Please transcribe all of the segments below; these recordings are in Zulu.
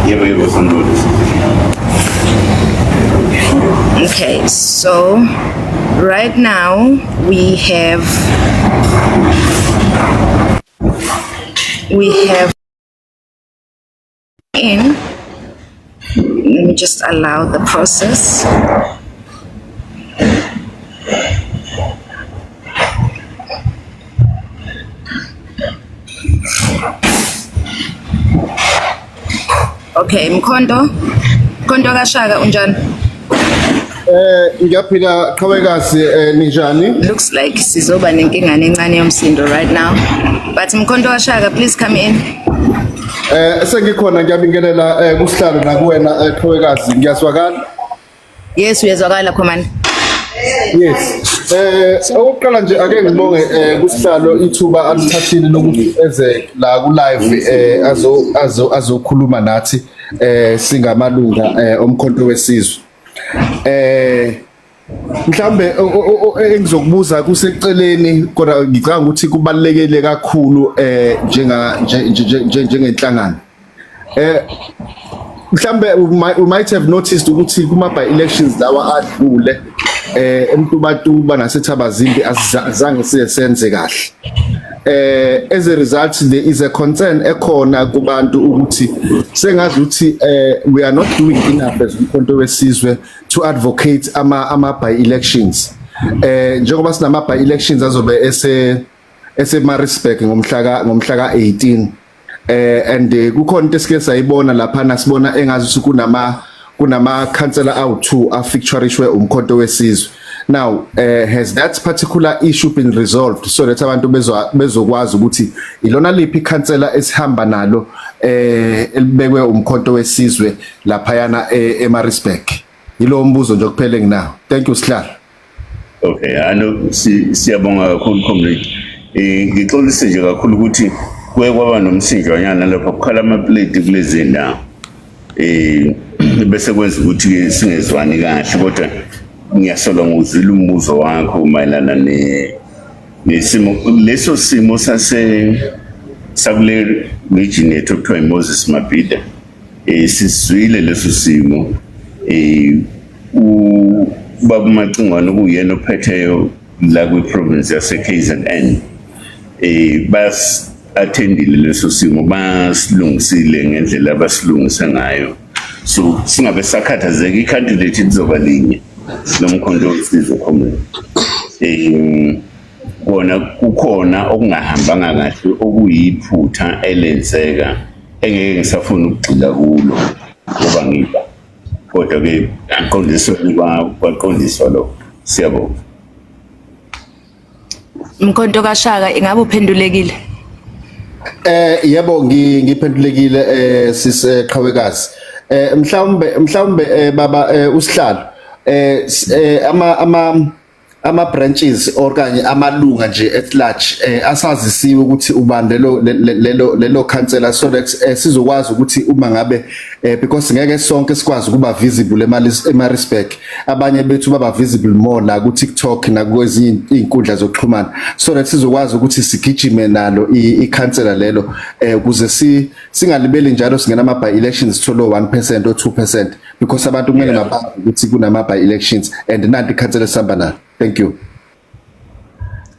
Yebo, yebo, sanibona. Okay, so right now we have in, let me just allow the process. Okay, Mkhonto. Mkhonto kaShaka, unjani? Ngiyaphila qhawekazi, ninjani? Looks like sizoba nenkinga encane yomsindo right now. But Mkhonto kaShaka, please come in. Sengikhona, ngiyabingelela kusihlalo nakuwena, qhawekazi, ngiyazwakala? Yes, uyezwakala, Khomani. Yes. Okokuqala nje ake ngibonge kusihlalo ithuba alithathile lokuthi eze la ku live azokhuluma nathi singamalunga omkhonto wesizwe. Mhlambe engizokubuza kuseceleni, kodwa ngicabanga ukuthi kubalekele kakhulu njengenhlangano. Mhlambe we might have noticed ukuthi kuma by elections lawa adlule eMtubatuba naseThabazimbi azange siye senze kahle. As a result, there is a concern ekhona kubantu ukuthi sengazi ukuthi we are not doing enough as umkhonto wesizwe to advocate ama by elections, njengoba sinama by elections azobe ese Maritzburg ngomhla ka 18, and kukhona into esike sayibona lapha, nasibona engazi ukuthi kunama councillor awu2 afeaturishwe umkhonto wesizwe. Now, has that particular issue been resolved so that abantu bezokwazi ukuthi ilona liphi ikhansela esihamba nalo elibekwe umkhonto wesizwe laphayana eMaritzburg? Yilo mbuzo nje kuphela enginawo. Thank you, sihlalo. Okay, ano siyabonga kakhulu, comrade. Ngixolise nje kakhulu ukuthi kuye kwaba nomsinjwanyana lapha kukhala ama-plate kulezi ndawo. Bese kwenza ukuthi singezwani kahle, kodwa ngiyasola nguzwile umbuzo wakho mayelana ne nesimo leso simo sakule region yethu okuthiwa iMoses Mabhida. Sisizwile leso simo. Ubaba uMacingwane kuyena ophetheyo la kwi-province yase-KZN, bas attendile leso simo, basilungisile ngendlela abasilungise ngayo, so singabe sakhathazeka, i-candidate lizoba linye lomkhonto wesizwe, comrade. Kona kukhona okungahambanga kahle okuyiphutha elenzeka engeke ngisafuna ukugxila kulo ngoba ngiba, kodwa ke aqondiswe, kwaqondiswa lokho. Siyabonga. Mkhonto kaShaka, ingabe uphendulekile? Yebo, ngiphendulekile, sise qhawekazi. Mhlawumbe baba usihlalo, ama branches okanye amalunga nje at large asazisiwe ukuthi ubani lelo councillor, so that sizokwazi ukuthi uma ngabe, because ngeke sonke sikwazi ukuba visible eMaritzburg, abanye bethu baba visible more la ku TikTok nakwezinye izinkundla zokuxhumana, so that sizokwazi ukuthi sigijime nalo i-councillor lelo, ukuze si singalibeli njalo singena ama by elections sithole 1% or 2%, because abantu kumele mabazi ukuthi kunama by elections and nanti ikhansela esihamba nalo. Thank you.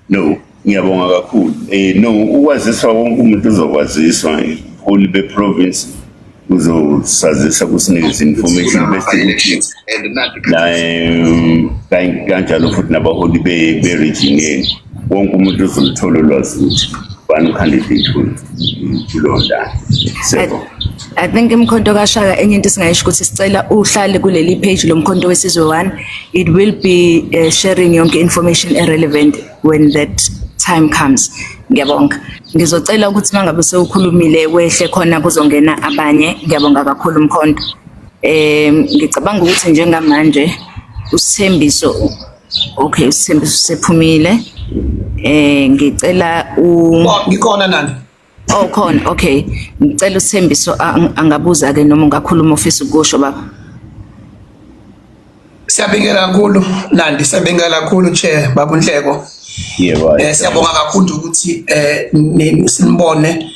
No, ngiyabonga kakhulu. No, ukwaziswa wonke umuntu uzokwaziswa, ubuholi be-province uzosazisa, kusinikeza information, bese kuthi la kanjalo futhi nabaholi be-region yenu, wonke umuntu uzoluthola ulwazi ukuthi bani u-candidate kulowo ndawo. Siyabonga. I think imkhonto kaShaka, enye into singayisho ukuthi sicela uhlale kuleli page lomkhonto wesizwe 1. It will be sharing yonke information irrelevant when that time comes. Ngiyabonga. Ngizocela ukuthi mangabe sewukhulumile wehle khona kuzongena abanye. Ngiyabonga kakhulu, Mkhonto. Ngicabanga ukuthi njengamanje uSithembiso, okay, uSithembiso sephumile. Ngicela u Oh, ngikhona nani? Oh, khona, okay. Ngicela uSithembiso angabuza ke noma ungakhuluma ofisa ukusho, baba. Siyabingelela kakhulu Nandi, siyabingelela kakhulu Chair baba uNhleko. Yebo. Siyabonga kakhulu ukuthi sinibone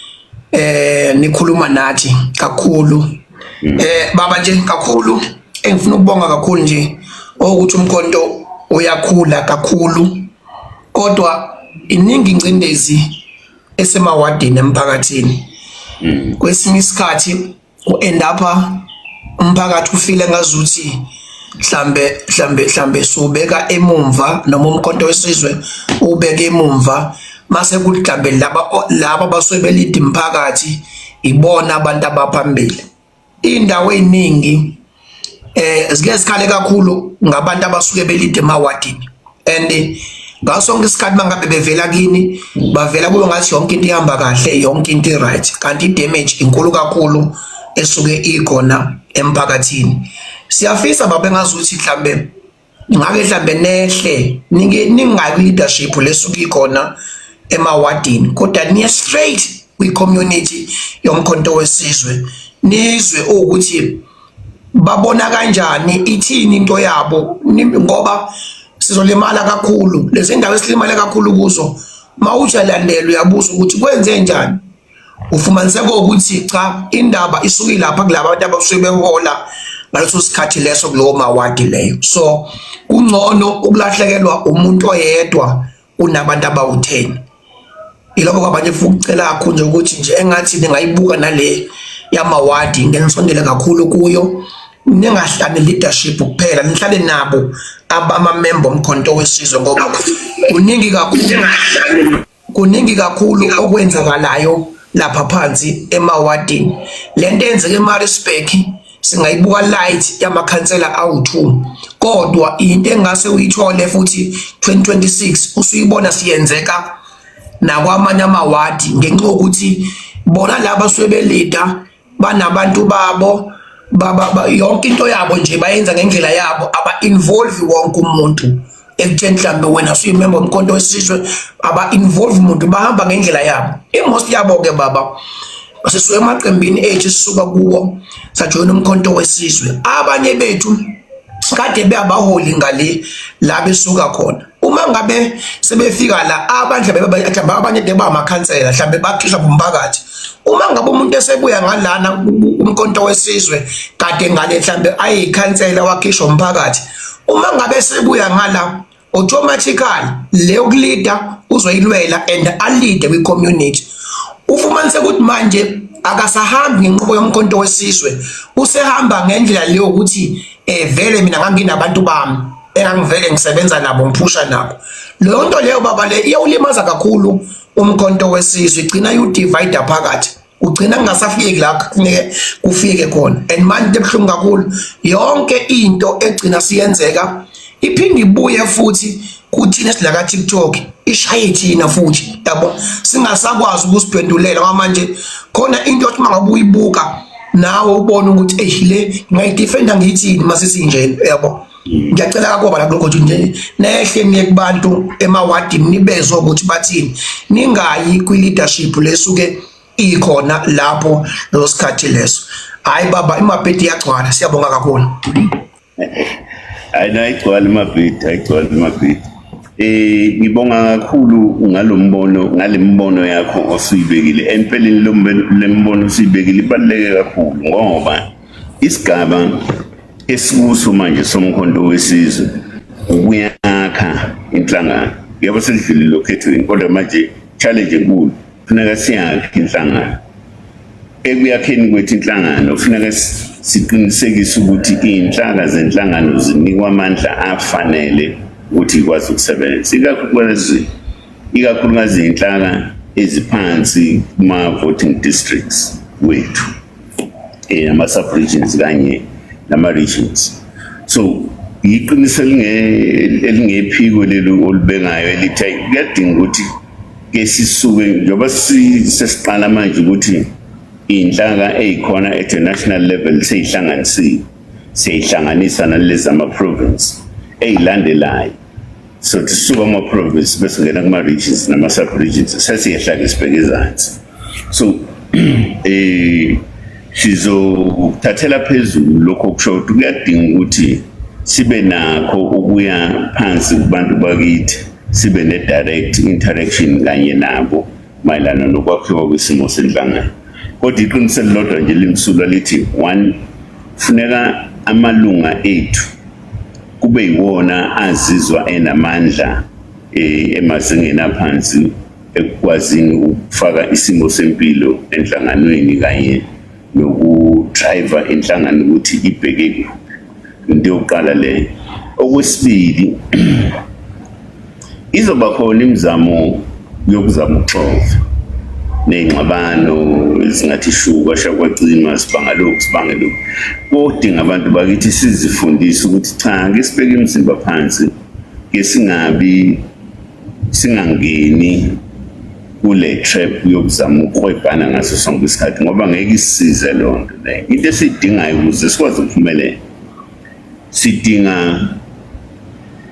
nikhuluma nathi kakhulu. Baba nje kakhulu engifuna ukubonga kakhulu nje ukuthi umkhonto uyakhula kakhulu, kodwa iningi ingcindezi esemawadini emphakathini. Kwesinye isikhathi u-end up umphakathi ufile ngazuthi mhlambe subeka emumva noma umkhonto wesizwe ubeke emumva, mase kuthi mhlambe laba abasuke belida imphakathi ibona abantu abaphambili. Indawo eziningi zike zikhale kakhulu ngabantu abasuke belide emawadini, and ngaso sonke isikhathi mangabe bevela kini bavela kube ngathi yonke into ihamba kahle, yonke into i-right, kanti i-damage inkulu kakhulu esuke ikhona emphakathini. Siyafisa babe ngazuthi mhlambe ngake mhlambe nehle ninge ningayi leadership lesuke ikhona emawadini, kodwa niye straight kwi-community yomkhonto wesizwe, nizwe ukuthi babona kanjani, ithini into yabo, ngoba sizolimala kakhulu. Lezi ndawo esilimale kakhulu kuzo, mawuthi alandela uyabuza ukuthi kwenze njani, ufumaniseka ukuthi cha, indaba isuke lapha kulaba abantu abasuke behola ngaleso sikhathi leso kulowo mawadi leyo. So kungcono ukulahlekelwa umuntu oyedwa kunabantu abawu-10. Ilokho kwabanye futhi ukucela kakhulu nje ukuthi nje engathi ningayibuka nale yamawadi, ngenisondele kakhulu kuyo, ningahlali leadership kuphela, nihlale nabo abamamemba omkhonto wesizwe, ngoba kuningi kakhulu okwenzakalayo lapha phansi emawadini. Lento eyenzeka eMaritzburg singayibuka light yamakhansela awu2, kodwa into engase uyithole futhi 2026 usuyibona siyenzeka nakwamanye amawadi, ngenxa yokuthi bona laba suke belida banabantu babo, yonke into yabo nje bayenza ngendlela yabo, aba-involve wonke umuntu ekutheni mhlawumbe wena usuyimember womkhonto wesizwe, aba-involve umuntu, bahamba ngendlela yabo i-most yabo-ke. Baba, sisuke emaqembini ethu esisuka kuwo sajoyina umkhonto wesizwe. Abanye bethu kade beabaholi ngale la besuka khona, uma ngabe sebefika la abanye mhlawumbe abanye de bamakhansela, mhlawumbe bakhishwa umphakathi. Uma ngabe umuntu esebuya ngalana umkhonto wesizwe, kade ngale mhlawumbe ayikhansela wakhishwa umphakathi, uma ngabe sebuya ngala, automatically leyo kulida uzoyilwela and alide kwi-community. Ufumanise ukuthi manje akasahambi ngenqubo yomkhonto wesizwe, usehamba ngendlela leyo ukuthi vele mina nganginabantu bami engangivele ngisebenza nabo, ngiphusha nabo. Leyo nto leyo, baba, le iyawulimaza kakhulu umkhonto wesizwe, igcina iwudivide phakathi, ugcina kungasafiki la kufuneke kufike khona. And manje into ebuhlungu kakhulu, yonke into egcina siyenzeka iphinde ibuye futhi kuthina esila ka TikTok, ishaye thina futhi, yabo, singasakwazi ukusiphendulela, ngoba manje khona into othi mangabe uyibuka nawe ubone ukuthi ey, le ngayidefenda ngithini masisinjena, yabo. Ngiyacela kakuba la kulokho nje nehle niye kubantu emawadini, nibezwe ukuthi bathini, ningayi kwi-leadership lesuke ikhona lapho leso sikhathi leso. Hayi baba, imabhedi iyagcwala, siyabonga kakhulu. Hayi, ayigcwali imabhedi, ayigcwali imabhedi. Ngibonga kakhulu ngalombono, ngalembono yakho osuyibekile. Empeleni lo lembono osuyibekile ibaluleke kakhulu, ngoba isigaba esikuso manje somkhonto wesizwe ukuyakha inhlangano. Yebo, selidlulile okhethweni, kodwa manje challenge enkulu kufuneka siyakhe inhlangano. Ekuyakheni kwethu inhlangano kufuneka siqinisekise ukuthi iy'nhlaka zenhlangano zinikwa amandla afanele ukuthi ikwazi ukusebenza, ikakhulukazi iy'nhlaka eziphansi kuma-voting districts wethu, ama-sub-regions kanye nama-regions. So yiqiniso elingephiko leli olubekayo elithi hayi, kuyadinga ukuthi ke sisuke njengoba sesiqala manje ukuthi iy'nhlaka ey'khona at a national level sey'hlanganisiwe, siyayihlanganisa nalezi ama-province ey'landelayo. So sisuka kuma-province bese ngena kuma-regions nama-sub-regions, sesiyehla-ke sibheke ezansi. So sizokuthathela phezulu lokho okusho ukuthi kuyadinga ukuthi sibe nakho ukuya phansi kubantu bakithi, sibe ne-direct interaction kanye nabo mayelana nokwakhiwa kwesimo senhlangano. Kodwa iqiniso elilodwa nje limsulwa lithi one Funeka amalunga ethu kube yiwona azizwa enamandla emazingeni aphansi ekukwazini ukufaka isimo sempilo enhlanganweni kanye noku-drive inhlangano ukuthi ibheke kuphi. Into yokuqala leyo. Okwesibili, izoba khona imizamo yokuzama ukuxova ney'ngxabano ezingathi shu, kwasha kwacima, sibanga lokhu, sibange lokhu. Kodinga abantu bakithi sizifundise ukuthi cha, ke sibeke imizimba phansi, ke singabi singangeni kule trap yokuzama ukuhwebhana ngaso sonke isikhathi, ngoba ngeke isisize leyo nto leyo. Into esiyidingayo ukuze sikwazi ukuphumelela, sidinga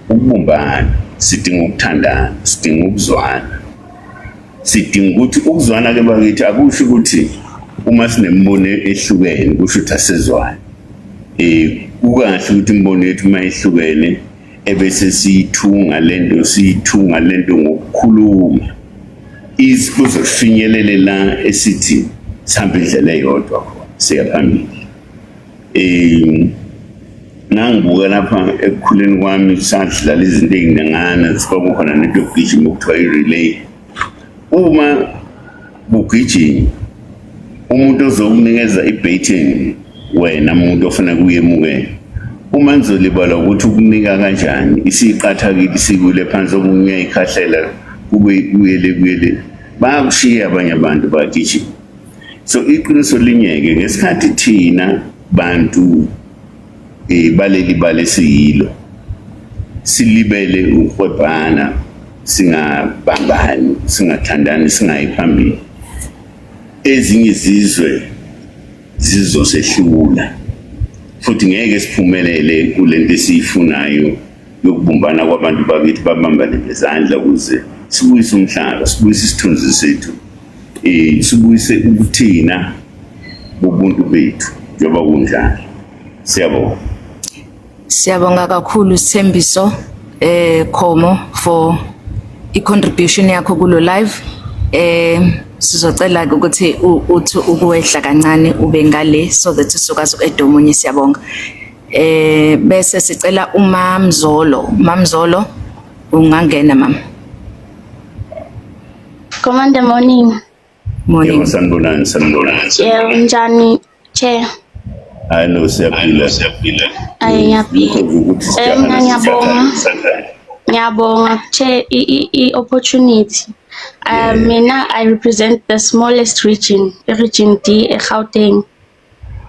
ukubumbana, sidinga ukuthandana, sidinga ukuzwana. Sidinga ukuthi ukuzwana ke bakithi akusho ukuthi uma sinemibono ehlukene kusho ukuthi asizwani. Kukahle ukuthi imibono yethu uma ihlukene ebese siyithunga lento, siyithunga lento ngokukhuluma, kuze kufinyelele la esithi sihambe indlela eyodwa khona, siya phambili. Ngangibuka lapha ekukhuleni kwami, sadlala izinto ey'ningana, kwakukhona nento yokugijima okuthiwa i-relay. Uma kugijima, umuntu ozokunikeza i-baton, wena muntu ofuna kuyemukela, uma nizolibala ukuthi ukunika kanjani, isiqathakile, isikwile phansi, omunye uyayikhahlela, kube kuyele kuyele, bayakushiya abanye abantu bagijima. So iqiniso linyeke ngesikhathi thina bantu baleli bale siyilo, silibele ukuhwebhana, singabambani, singathandani, singayi phambili, ezinye izizwe zizosehlula futhi ngeke siphumelele kulento esiyifunayo yokubumbana kwabantu bakithi, babambane ngezandla ukuze sibuyise umhlaba, sibuyise isithunzi sethu, sibuyise ubuthina bobuntu bethu njengoba kunjalo. Siyabonga. Siyabonga kakhulu, Sithembiso Khomo, for i-contribution yakho kulo live. Sizocela ukuthi uthi ukuwehla kancane, ube ngale, so that sizokwazi uku-adda omunye. Siyabonga. Bese sicela uMamzolo. Mamzolo, ungangena, mama. Commander, morning. Morning. Yebo, sanibonani, sanibonani. Yebo, njani, Chair? Hayi no, siyaphila, siyaphila. Ayi, ngiyaphila. Ukuthi Mina ngiyabonga. Ngiyabonga, Chair, i opportunity. Mina I represent the smallest region, Region D eGauteng.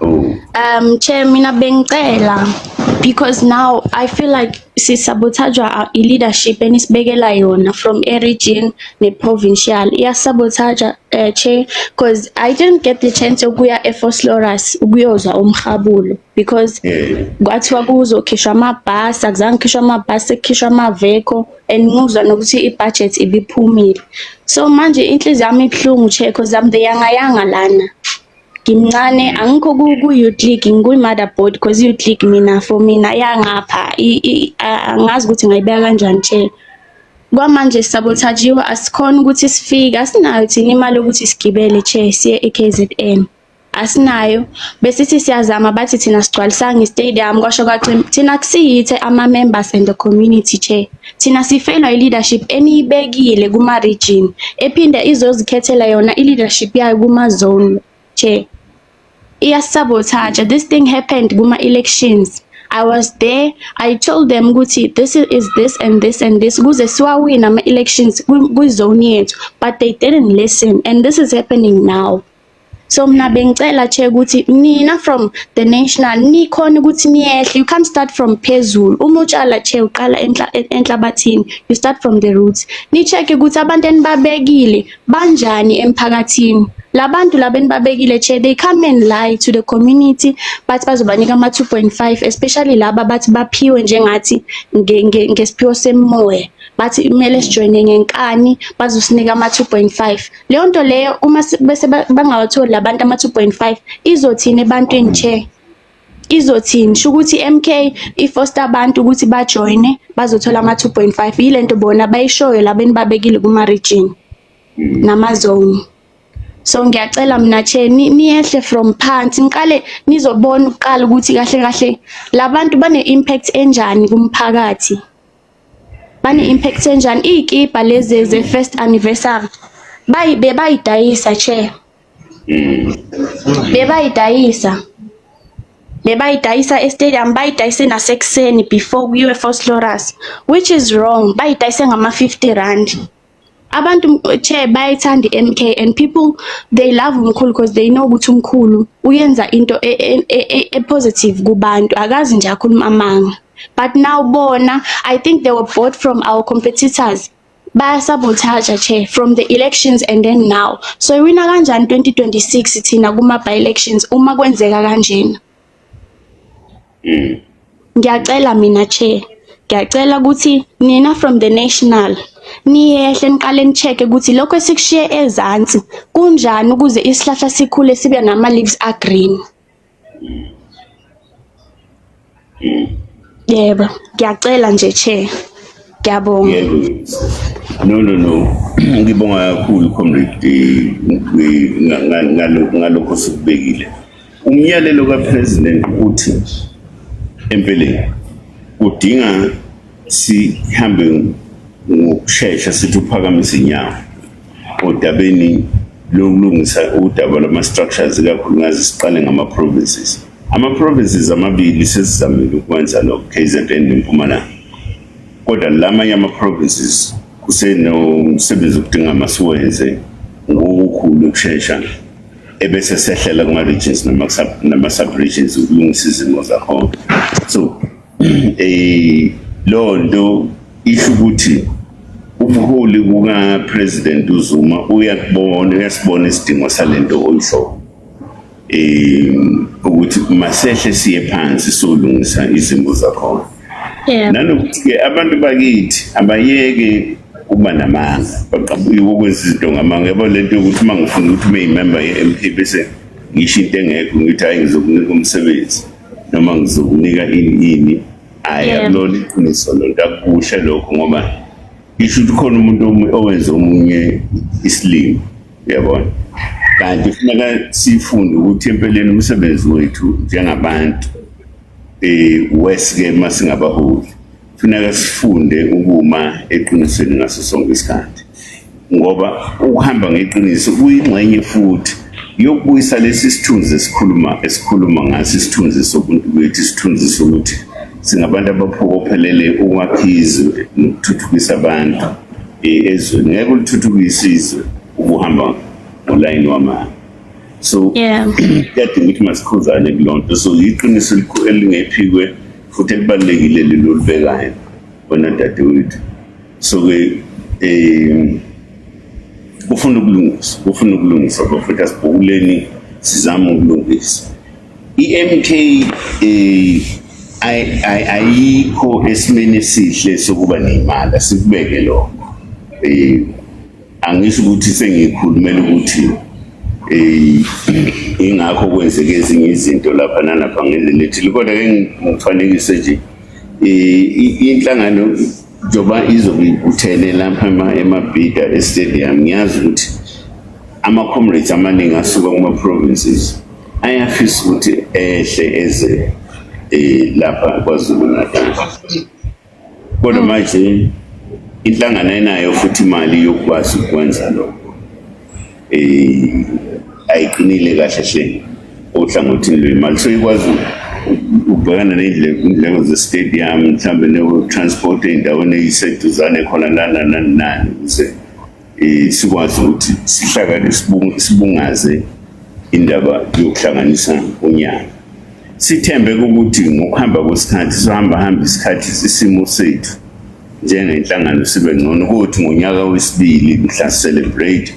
Oh. Chair, mina bengicela, because now I feel like sisabotajwa i-leadership enisibekela yona from a region ne-provincial iyasabotaja, Chair, because I didn't get the chance yokuya eVosloorus ukuyozwa umhabulo because kwathiwa kuzokhishwa amabhasi, akuzange kukhishwa amabhasi, sekukhishwa amaveko, and nguzwa nokuthi i-budget ibiphumile. So manje inhliziyo yami ibuhlungu, Chair, because I'm the yanga lana, ngimncane, angikho ku-youth league, ngikuyi-mother board, because i-youth league mina, for mina yangapha, angazi ukuthi ngayibeka kanjani, Chair. Kwamanje sabotajiwe, asikhona ukuthi sifike, asinayo thina imali yokuthi sigibele, Chair, siye e-KZN, asinayo. Besithi siyazama, bathi thina sigcwalisanga i-stadium, kwasho kwacima. Thina kusiyithe ama-members and the community, Chair, thina sifelwa i-leadership eniyibekile kuma-region, ephinde izozikhethela yona i-leadership yayo kuma-zone, Chair. Iyasabotage. This thing happened kuma-elections. I was there. I told them ukuthi this is this and this and this, kuze siwawina ama-elections kwi-zone yethu, but they didn't listen, and this is happening now. So mina bengicela, Chair, ukuthi nina from the national nikhona ukuthi niyehle. You can't start from phezulu. Uma utshala, Chair, uqala enhlabathini. You start from the roots. Ni check ukuthi abantu enibabekile banjani emphakathini. Labantu laba enibabekile, Chair, they come and lie to the community, bathi bazobanika ama 2.5, especially laba bathi baphiwe njengathi ngesiphiwo semoya, bathi kumele sijoyine ngenkani, bazosinika ama 2.5. Leyo nto leyo, uma bese bangawatholi labantu ama 2.5, izothini ebantwini, Chair? Izothini? Sho ukuthi MK i-force abantu ukuthi bajoyine, bazothola ama 2.5. Yilento bona bayishoyo laba enibabekile kuma region nama zone. So ngiyacela mina chair, niyehle from phansi, niqale nizobona ukuqala ukuthi kahle kahle labantu bane impact enjani kumphakathi, bane impact enjani. Izikipa lezi ze first anniversary bayi bebayidayisa chair, bebayidayisa e-stadium, bayidayise nasekuseni before kuyiwe Vosloorus, which is wrong. Bayidayise ngama 50 rand. Abantu chair bayayithanda i-MK and people, they love umkhulu because they know ukuthi umkhulu uyenza into e-positive kubantu, akazi nje akhuluma amanga. But now bona, I think they were bought from our competitors, bayasabotage chair from the elections and then now. So iwina kanjani 2026 thina kuma by elections uma kwenzeka kanjena? Ngiyacela mina chair, ngiyacela ukuthi nina from the national niyehle, niqale ni-check ukuthi lokho esikushiye ezansi kunjani, ukuze isihlahla sikhule sibe nama leaves a green. Yebo, ngiyacela nje chair, ngiyabonga. Yebo. No, no, no. Ngibonga kakhulu comrade ngalokho sikubekile. Umyalelo kapresident uthi empeleni udinga sihambe ngokushesha, sithi uphakamise inyawo odabeni lokulungisa udaba lwama-structures, ikakhulukazi siqale ngama-provinces. Ama-provinces amabili sesizamile ukwenza lokho, KZN neMpumalanga, kodwa lamanye ama-provinces kusenomsebenzi okudinga masiwenze ngokukhulu ukushesha, ebese sehlela kuma-regions nama-sub-regions ukulungisa izimo zakhona. So lo nto isho ukuthi ubuholi buka-President uZuma uyakubona, uyasibona isidingo salento oyisho, ukuthi masehle siye phansi solungisa izimo zakhona. Nanokuthi ke abantu bakithi abayeke ukuba namanga, baqabuke ukwenza izinto ngamanga. Yabo lento yokuthi uma ngifuna ukuthi ube yimember ye-MK bese ngisho into engekho, ngithi hayi, ngizokunika umsebenzi noma ngizokunika ini ini, hayi, akulona iqiniso lonto, akukuhle lokho, ngoba ngisho ukuthi khona umuntu owenza omunye isilimo, uyabona. Kanti kufuneka sifunde ukuthi empeleni umsebenzi wethu njengabantu, wesike masingabaholi, kufuneka sifunde ukuma eqinisweni ngaso sonke isikhathi, ngoba ukuhamba ngeqiniso kuyingxenye futhi yokubuyisa lesi sithunzi esikhuluma ngaso, isithunzi sobuntu bethu, isithunzi sokuthi singabantu abaphokophelele ukwakha izwe nokuthuthukisa abantu ezweni. Ngeke ulithuthukise izwe ukuhamba ngolayini wamanga. So kuyadinga ukuthi masikhuzane kuloo nto. So iqiniso elingephikwe futhi elibalulekile lelo olibekayo wena dadewethu. So-ke kufuna ukulungiswa, kufuna ukulungiswa bafethu, asibhukuleni sizame ukulungisa. I-MK ayikho esimeni esihle sokuba nemali, asikubeke lokho. Angisho ukuthi sengikhulumela ukuthi ingakho kwenzeke ezinye izinto lapha nalapha ngendlela ethile, kodwa ke ngifanekise nje inhlangano njengoba izobe ibuthene lapha eMabhida e-stadium. Ngiyazi ukuthi ama-comrades amaningi asuka kuma-provinces ayafisa ukuthi ehle eze lapha KwaZulu Natal, kodwa manje inhlangano ayinayo futhi imali yokukwazi ukwenza lokho, ayiqinile kahle hle ohlangothini lwemali, so ikwazi ukubhekana ney'ndleko ze-stadium, mhlawumbe ne-transport ey'ndaweni ey'seduzane khona lana nani nani, ukuze sikwazi ukuthi sihlakane sibungaze indaba yokuhlanganisa unyaka. Sithembe ukuthi ngokuhamba kwesikhathi, sohamba hamba isikhathi, isimo sethu njengenhlangano sibe ngcono, kothi ngonyaka wesibili mhla celebrate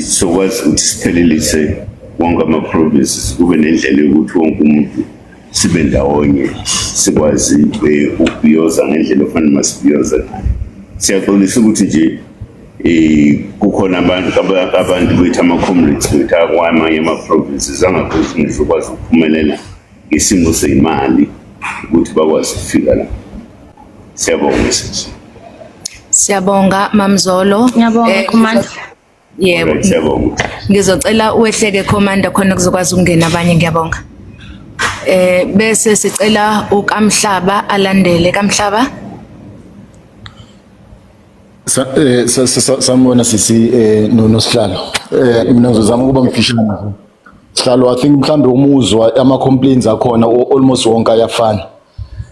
sokwazi ukuthi siphelelise wonke ama-provinces, kube nendlela yokuthi wonke umuntu sibe ndawonye, sikwazi ukubhiyoza ngendlela ofanele masibhiyoze ngayo. Siyaxolisa ukuthi nje kukhona abantu bethu, ama-comrades bethu akwamanye ama-provinces angakwazi ngisho ukwazi ukuphumelela ngesimo seyimali ukuthi bakwazi ukufika la. Siyabonga sisi. Siyabonga Mamzolo. Ngiyabonga, Commander. Yebo. Alright, siyabonga. Ngizocela wehleke, Commander, khona kuzokwazi ukungena abanye. Ngiyabonga. Bese sicela uKamhlaba alandele. Kamhlaba. Sanibona sisi nosihlalo. Mina ngizozama ukuba mfishane. Sihlalo, I think mhlambe umuzwa ama complaints akhona almost wonke ayafana.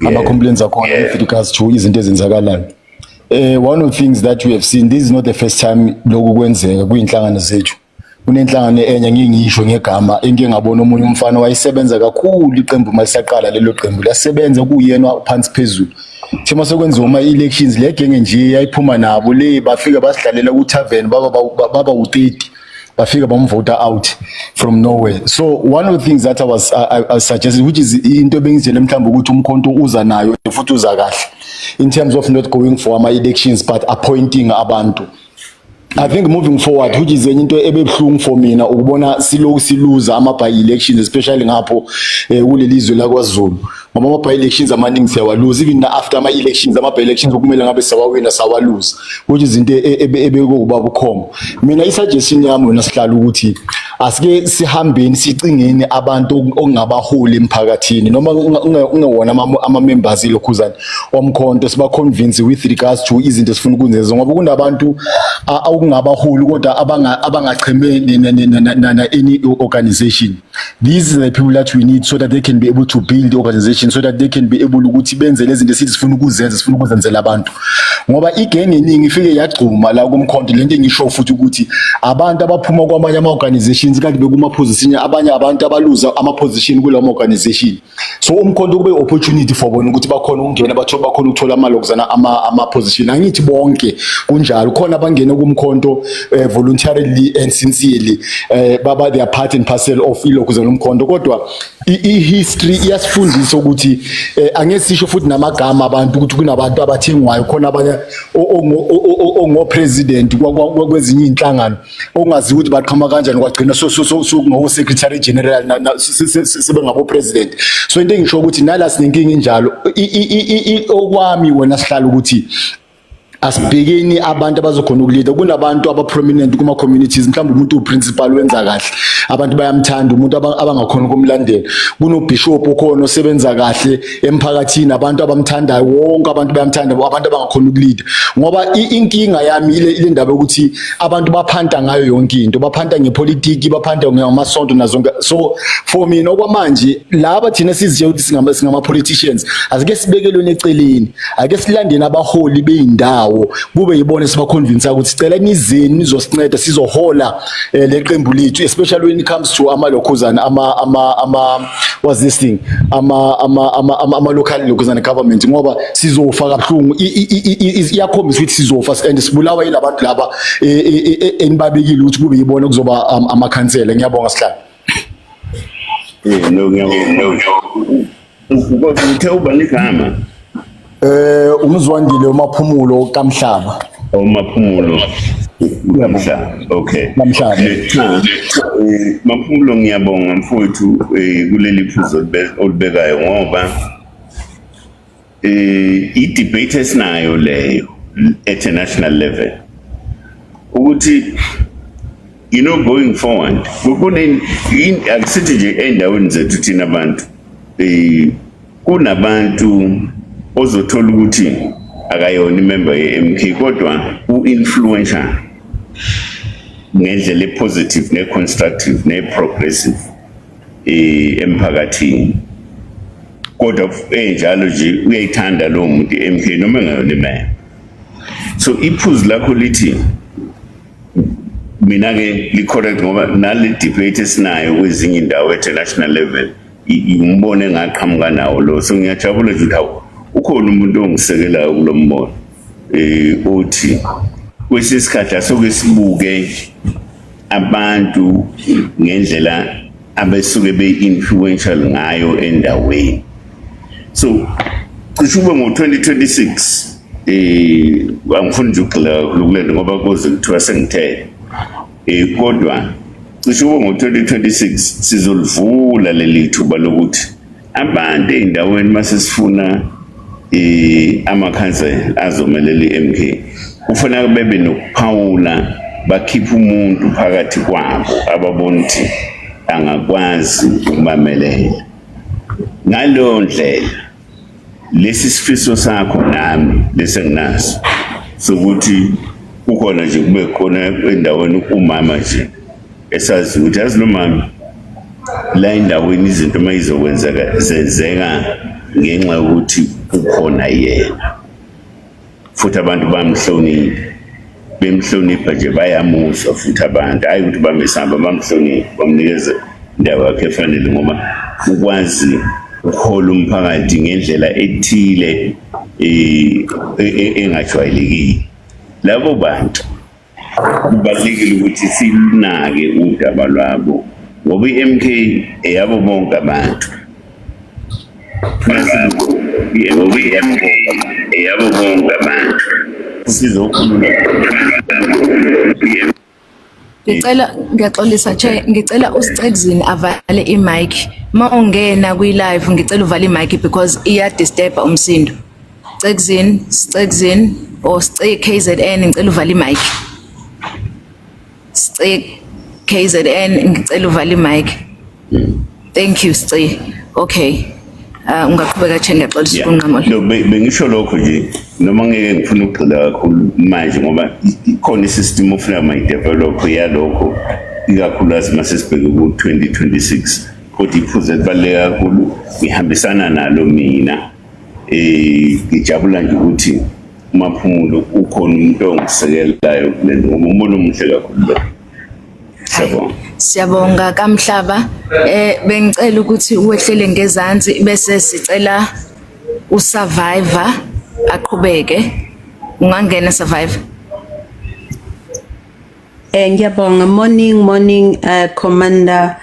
Ama complaints akhona with regards to izinto ezenzakalayo. One of the things that we have seen, this is not the first time lokhu kwenzeka kuyinhlangano zethu. Kunenhlangano enye ngingisho ngegama engike ngabona omunye umfana wayesebenza kakhulu iqembu malisaqala, lelo qembu lasebenza kuyena phansi phezulu. Thema sekwenziwa ama elections, le genge nje yayiphuma nabo le, bafika basidlalela ku tavern, baba u30, bafika bamvota out from nowhere. So one of the things that I suggested, which is into ebengizele mhlawumbe ukuthi uMkhonto uza nayo futhi uza kahle in terms of not going for ama elections but appointing abantu, I think moving forward, which is enye into ebebuhlungu for mina ukubona siloku siluza ama by elections, especially ngapho kuleli zwe la kwaZulu, ngoba ama by elections amaningi siyawaluza. Even na after ama elections, ama by elections okumele ngabe sawawina sawaluza, which is into ebekuba bukhoma. Mina i-suggestion yami wena sihlala ukuthi asike sihambeni sicingeni abantu okungabaholi emphakathini noma ungewona ama members ilokhuzana oMkhonto, siba convince with regards to izinto esifuna ukuzenza, ngoba kunabantu okungabaholi kodwa abangacheme na any organization. These are the people that we need so that they can be able to build the organization, so that they can be able ukuthi benze lezi zinto esithi sifuna ukuzenza, sifuna ukuzenzela abantu, ngoba igenge eningi ifike yagxuma la kuMkhonto. Lento engisho futhi ukuthi abantu abaphuma kwamanye ama-organizations kanti bekuma-position, abanye abantu abaluza ama-position kulawo organization, so uMkhonto kube opportunity for bona ukuthi bakhona ukungena, bathole, bakhona ukuthola amalokuzana ama-position. Angithi bonke kunjalo, khona abangena kuMkhonto voluntarily and sincerely, baba they are part and parcel of ilokhuzana uMkhonto, kodwa i-history iyasifundisa ukuthi angeke sisho futhi namagama abantu ukuthi kunabantu abathengwayo khona, abanye ongo-president kwezinye iy'nhlangano ongaziwa ukuthi baqhamuka kanjani, kwagcina so ngo secretary general sebengabo president. So into engisho ukuthi nala sinenkinga injalo. Okwami wena sihlala ukuthi asibhekeni abantu abazokhona ukulida. Kunabantu aba-prominent kuma-communities, mhlawumbe umuntu uprincipal wenza kahle, abantu bayamthanda, umuntu abangakhona ukumlandela. Kunobishop okhona osebenza kahle emphakathini, abantu abamthandayo, wonke abantu bayamthanda, abantu abangakhona ukulida, ngoba inkinga yami ile ndaba yokuthi abantu baphanta ngayo yonke into, baphanta ngepolitiki, baphanta ngamasonto nazonke. So for mina okwamanje laba thina sizitshela ukuthi singama politicians, asike sibekelweni eceleni, ake silandeni abaholi beyindawo, kube yibona sibaconvince ukuthi sicela nizeni nizosinceda sizohola leqembu lethu, especially when it comes to ama lokhuzana ama what's this thing, ama local lokhuzana government, ngoba sizofa kabuhlungu. Iyakhombisa ukuthi sizofa and sibulawa yilabantu laba enibabekile ukuthi kube yibona kuzoba amakhansela. Ngiyabonga, sihlalo. No, ngiyabonga. Uthe ubani igama? Umzwandile uMaphumulo kaMhlaba. UMaphumulo kaMhlaba. Okay. Kamhlaba. Cha, Maphumulo, ngiyabonga mfowethu kuleli phuzu olibekayo, ngoba i-debate esinayo leyo at a national level ukuthi going forward kune akusithi nje endaweni zethu thina abantu kunabantu ozothola ukuthi akayona imember ye-MK kodwa u-influential ngendlela e-positive ne-constructive ne-progressive emphakathini, kodwa enjalo nje uyayithanda lowo muntu i-MK noma engayona imember. So iphuzu lakho lithi mina ke li-correct, ngoba nale debate esinayo kwezinye indawo at national level umbono engaqhamuka nawo lo. So ngiyajabula nje ukuthi hawu, ukhona umuntu ongisekelayo kulo mbono uthi kwesinye isikhathi asoke sibuke abantu ngendlela abesuke be-influential ngayo endaweni. So cishe ube ngo-2026, angifuni nje ukugxila kakhulu kule nto ngoba kuze kuthiwa sengithe kodwa cishe ube ngo-2026 sizolivula leli thuba lokuthi abantu ey'ndaweni mase sifuna amakhansela azomelela i-MK kufanele bebe nokuphawula. Bakhipha umuntu phakathi kwabo ababona ukuthi angakwazi ukubamelela. Ngaleyo ndlela, lesi sifiso sakho nami lesenginaso sokuthi kukhona nje, kube khona endaweni umama nje esazi ukuthi, yazi, lo mama la endaweni, izinto uma izokwenzeka zenzeka ngenxa yokuthi kukhona yena, futhi abantu bamhlonipha, bemhlonipha nje, bayamuzwa futhi abantu, hayi ukuthi bamesaba, bamhlonipha, bamnikeza indawo yakhe efanele, ngoba ukwazi ukuhola umphakathi ngendlela ethile engajwayelekile. Labo bantu kubalulekile ukuthi silunake udaba lwabo, ngoba i-MK eyabo bonke abantu, ngoba i-MK eyabo bonke abantu, sizokhulula. Ngicela, ngiyaxolisa, Chair, ngicela uSicekuzini avale imic. Ma ungena kwi live, ngicela uvale imic because iya disturb umsindo. Cekuzini, Sicekuzini or Sice KZN, ngicela uvale imic. Sice KZN, ngicela uvale imic. Thank you, Sice. Okay. Ungaqhubeka, Chair, ngiyaxolisa ukunqamula. No, bengisho lokho nje, noma ngeke ngifuna ukugxila kakhulu manje, ngoba ikhona isystem ofuna mayidevelop yalokho, ikakhulukazi mase sibheke ku-2026, kodwa iphuzu elibaluleke kakhulu ngihambisana nalo mina, ngijabula nje ukuthi uMaphumulo ukhona umuntu ongisekelayo kule nto, ngoba umbono omuhle kakhulu lo. Siyabonga. Siyabonga kaMhlaba. Bengicela ukuthi uwehlele ngezansi, bese sicela uSurvivor aqhubeke. Ungangena, Survivor. Ngiyabonga. Morning, morning, Commander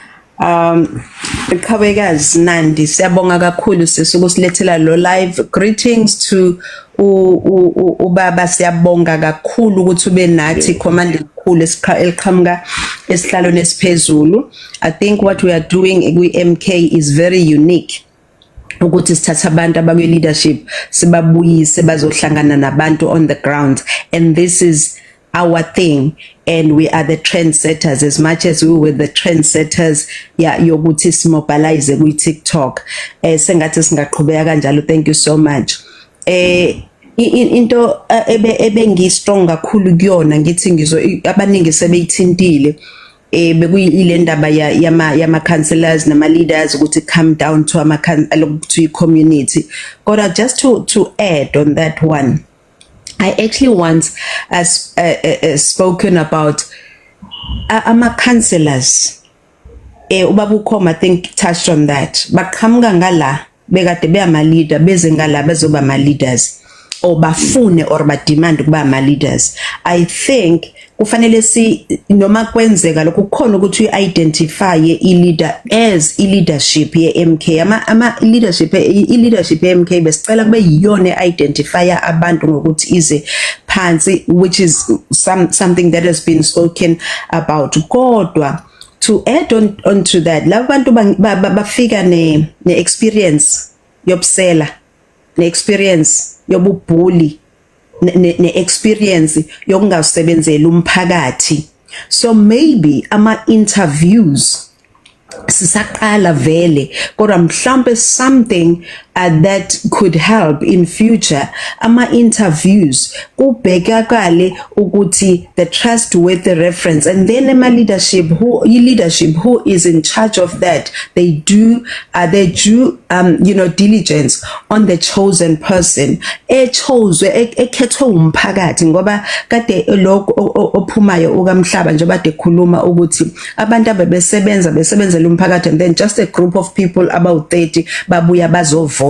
Qhawekazi Nandi, siyabonga kakhulu sisi ukusilethela lo live. Greetings to ubaba, siyabonga kakhulu ukuthi ube nathi, commander elikhulu eliqhamuka esihlalweni esiphezulu. I think what we are doing kwi MK is very unique, ukuthi sithatha abantu abakwi leadership, sibabuyise bazohlangana nabantu on the ground, and this is our thing and we are the trendsetters, as much as we were the trendsetters ya yokuthi simobilize kwi TikTok. Sengathi singaqhubeka kanjalo. Thank you so much. Into ebe ngi strong kakhulu kuyona, ngithi ngizo, abaningi sebeyithintile, bekuyile ndaba yama councillors nama leaders, ukuthi come down to ama to community. Kodwa just to add on that one, I actually once as spoken about ama councillors. Ubaba uKhoma, I think, touched on that. Baqhamuka ngala bekade beyama leader, beze ngala bezoba ama leaders, or bafune or ba demand ukuba ama leaders. I think kufanele si, noma kwenzeka lokho, kukhona ukuthi uidentify i leader as i leadership ye MK, ama leadership, i leadership ye MK, besicela kube yiyona identify abantu ngokuthi ize phansi, which is something that has been spoken about. Kodwa to add on onto that, laba bantu bafika ne experience yobusela, ne experience yobubully, ne experience yokungawusebenzeli umphakathi. So maybe ama interviews sisaqala vele, kodwa mhlambe something that could help in future, ama interviews kubhekakale ukuthi the trust with the reference, and then ema leadership, who leadership who is in charge of that, they do diligence on the chosen person echoswe, ekhethwe umphakathi, ngoba kade lokho ophumayo ukamhlaba njengoba kade khuluma ukuthi abantu abebesebenza besebenzela umphakathi, and then just a group of people about 30 babuya bazovota.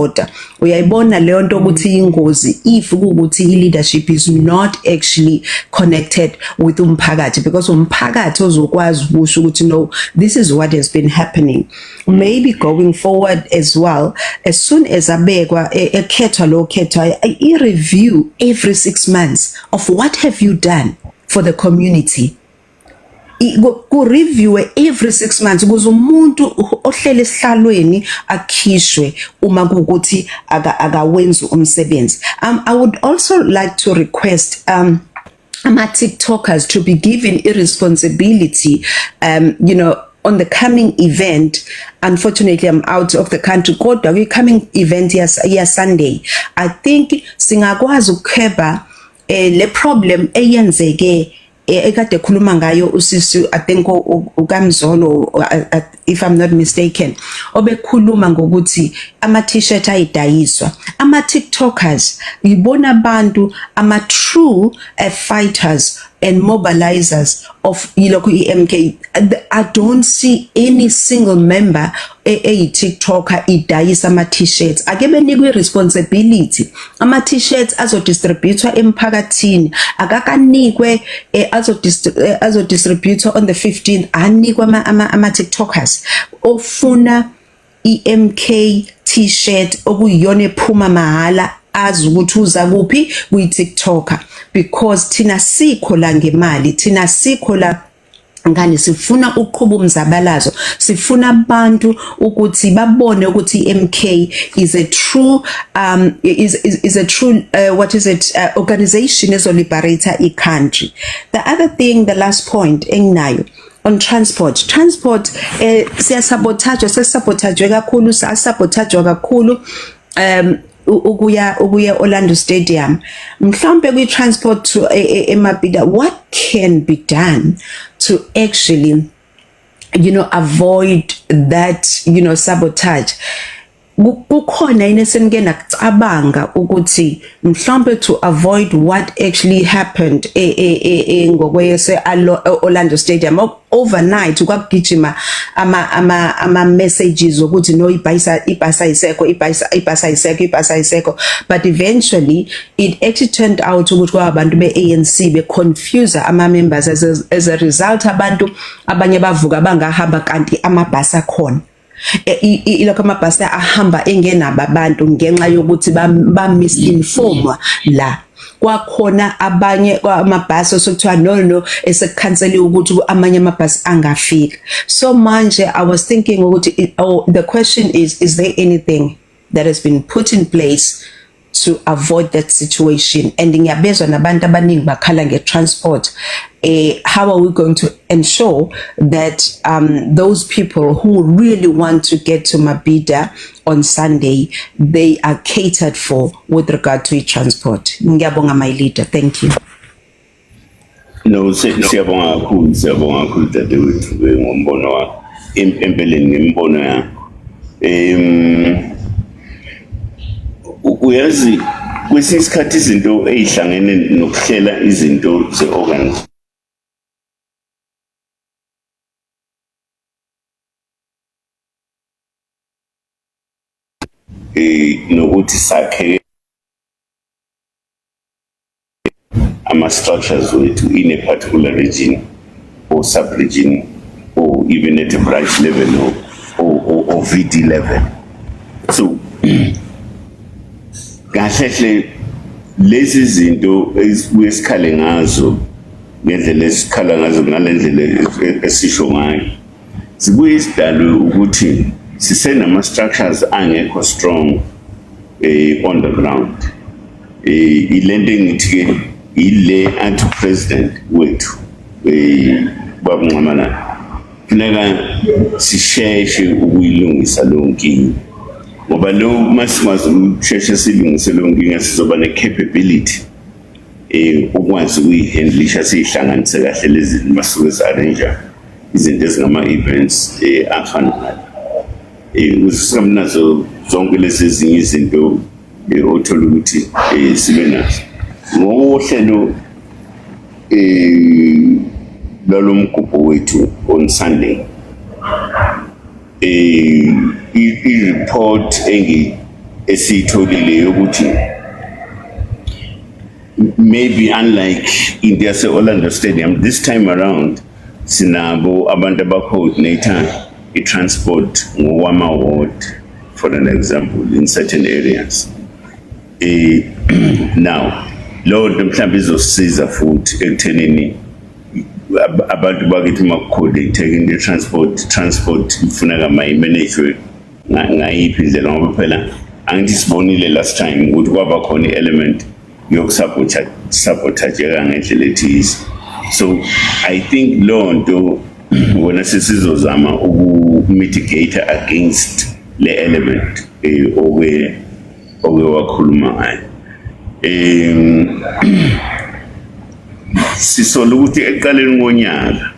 Uyayibona leyo nto ukuthi ingozi if kuukuthi i-leadership is not actually connected with umphakathi, because umphakathi ozokwazi ukusho ukuthi, "No, this is what has been happening." Maybe going forward as well, as soon as abekwa, ekhethwa lo khethwa, i review every 6 months of what have you done for the community, ku review every 6 months, ukuze umuntu ohlele esihlalweni akhishwe uma kuukuthi akawenzi umsebenzi. I would also like to request Ama TikTokers to be given irresponsibility on the coming event. Unfortunately, I'm out of the country, kodwa kwi coming event ya Sunday, I think singakwazi ukukheba le problem eyenzeke ekade khuluma ngayo usisi, I think uKamzolo, if I'm not mistaken, obekhuluma ngokuthi ama t-shirt ayidayiswa ama TikTokers. Ibona abantu ama true fighters and mobilizers of ilokhu iMK. I don't see any single member eyi TikToker idayisa ama t-shirts. Ake benikwe responsibility, ama t-shirts azodistributwa emphakathini, akakanikwe, azodistributwa on the 15th, anikwe ama TikTokers. Ofuna iMK t-shirt okuyiyona ephuma mahala, azi ukuthi uza kuphi, kuyi TikToker, because thina sikho la ngemali, thina sikho la ngani, sifuna ukuqhuba umzabalazo, sifuna abantu ukuthi babone ukuthi iMK is a true what is it, organization ezo liberate i country. The other thing, the last point enginayo on transport, transport siyasabotage, sesisabotage kakhulu, sasabotage kakhulu ukuya Orlando Stadium. Mhlawumbe kwi transport to eMabhida, what can be done to actually avoid that sabotage? Kukhona yini esenike nakucabanga ukuthi mhlawumbe to avoid what actually happened ngokwese Orlando Stadium overnight? Kwakugijima ama messages ukuthi no, ibhayisa, ibhasi ayisekho, ibhasi, ibhasi ayisekho, ibhasi ayisekho, but eventually it actually turned out ukuthi kwabantu be-ANC be confuse ama members. As a result, abantu abanye bavuka bangahamba, kanti amabhasi akhona. Ilokho amabhasi ahamba engenabo abantu ngenxa yokuthi ba misinformwa la. Kwakhona abanye amabhasi osekuthiwa no, no, esekukhanseliwe ukuthi amanye amabhasi angafika. So manje I was thinking ukuthi, oh, the question is there anything that has been put in place to avoid that situation? And ngiyabezwa nabantu abaningi bakhala nge-transport. How are we going to ensure that those people who really want to get to Mabhida on Sunday, they are catered for with regard to transport? Ngiyabonga, my leader, thank you. No, siyabonga kakhulu, siyabonga kakhulu dadewethu ngombono wakho. Empeleni ngemibono yakho. Uyazi, kwesinye isikhathi izinto ezihlangene nokuhlela izinto ze-organ nokuthi sakhe ama-structures wethu in a particular region or sub-region or even at a branch level or VD level. So kahle hle lezi zinto esibuye sikhale ngazo ngendlela esikhala ngazo, ngale ndlela esisho ngayo, sibuye sidalwe ukuthi sisenama structures angekho strong on the ground. Ilento engithi ke ile athi president wethu baba Nxamalala funeka sisheshe ukuyilungisa leyo nkinga, ngoba lo masikwazi ukusheshe silungise leyo nkinga, sizoba ne-capability ukwazi ukuyihandlisha, siyihlanganise kahle lezi zinto masuke si-arrange izinto ezingama-events afana nalo, ukuze singabi nazo zonke lezi ezinye izinto othola ukuthi sibe nazo ngokohlelo lalo mgubho wethu on Sunday. I-report engi esiyitholile yokuthi maybe unlike into yase Orlando Stadium, this time around sinabo abantu abacoordinator i-transport ngokwama ward, for an example, in certain areas. Now lo nto mhlawumbe izosiza futhi ekuthenini abantu bakithi makucoordinate into transport ifuneka mayimanagwe ngayiphi indlela, ngoba phela angithi sibonile last time ukuthi kwaba khona i-element Yokusabotageka ngendlela ethize. So I think leyo nto wona sesizozama uku-mitigate against le element oke wakhuluma ngayo. Sisola ukuthi ekuqaleni konyaka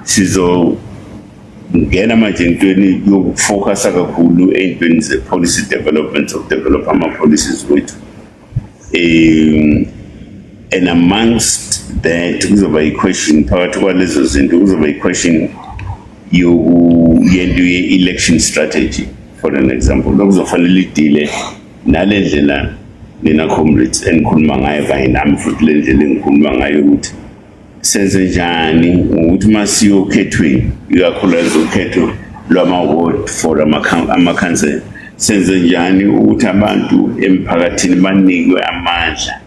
sizongena manje entweni yokufocusa kakhulu ey'ntweni ze-policy development, of develop ama-policies wethu, and amongst that kuzoba i-question, phakathi kwalezo zinto kuzoba i-question yoku yento ye-election strategy, for an example, lokuzofanele idile nale ndlela nina comrades enikhuluma ngayo kanye nami futhi, le ndlela engikhuluma ngayo ukuthi senze njani ukuthi masiyokhethweni, ikakhulukazi ukhetho lwama-ward for amakhansela, senze njani ukuthi abantu emphakathini banikwe amandla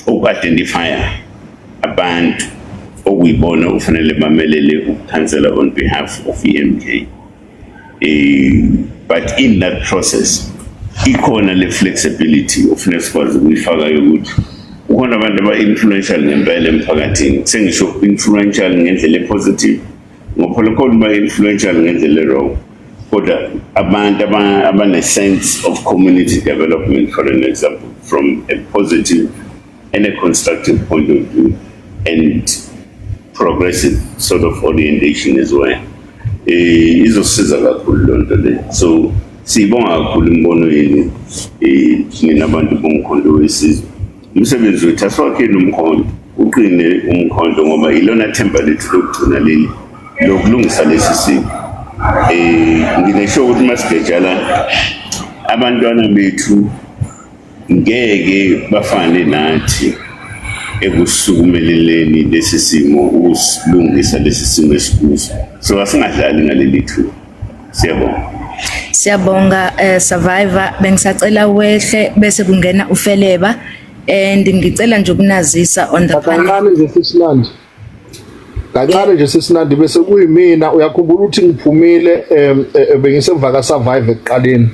oku-identifya abantu okuyibona okufanele bamelele ukukhansela on behalf of i-MK. But in that process ikhona le flexibility ofuneka sikwazi ukuyifaka yokuthi kukhona abantu aba-influential ngempela emphakathini. Sengisho influential ngendlela e-positive, ngoba phela khona ba-influential ngendlela e-wrong, kodwa abantu abane-sense of community development, for an example, from a positive and a constructive point of view and progressive sort of orientation as well, izosiza kakhulu loo nto le. So siyibonga kakhulu imibono yenu, nina abantu boMkhonto weSizwe. Umsebenzi wethu, asiwakheni umkhonto uqine umkhonto, ngoba ilona themba lethu lokugcina leli lokulungisa lesi simo. Nginesho ukuthi masigejala abantwana bethu ngeke bafane nathi ekusukumeleleni lesi simo, ukusilungisa lesi simo esikuso. So asingadlali ngaleli thuba. Siyabonga. Siyabonga, Survivor. Bengisacela wehle bese kungena uFeleba, and ngicela nje ukunazisa on the panel. Kancane nje, sisinandi, kancane nje, sisinandi, bese kuyimina. Uyakhumbula ukuthi ngiphumile, bengisemva ka Survive ekuqaleni.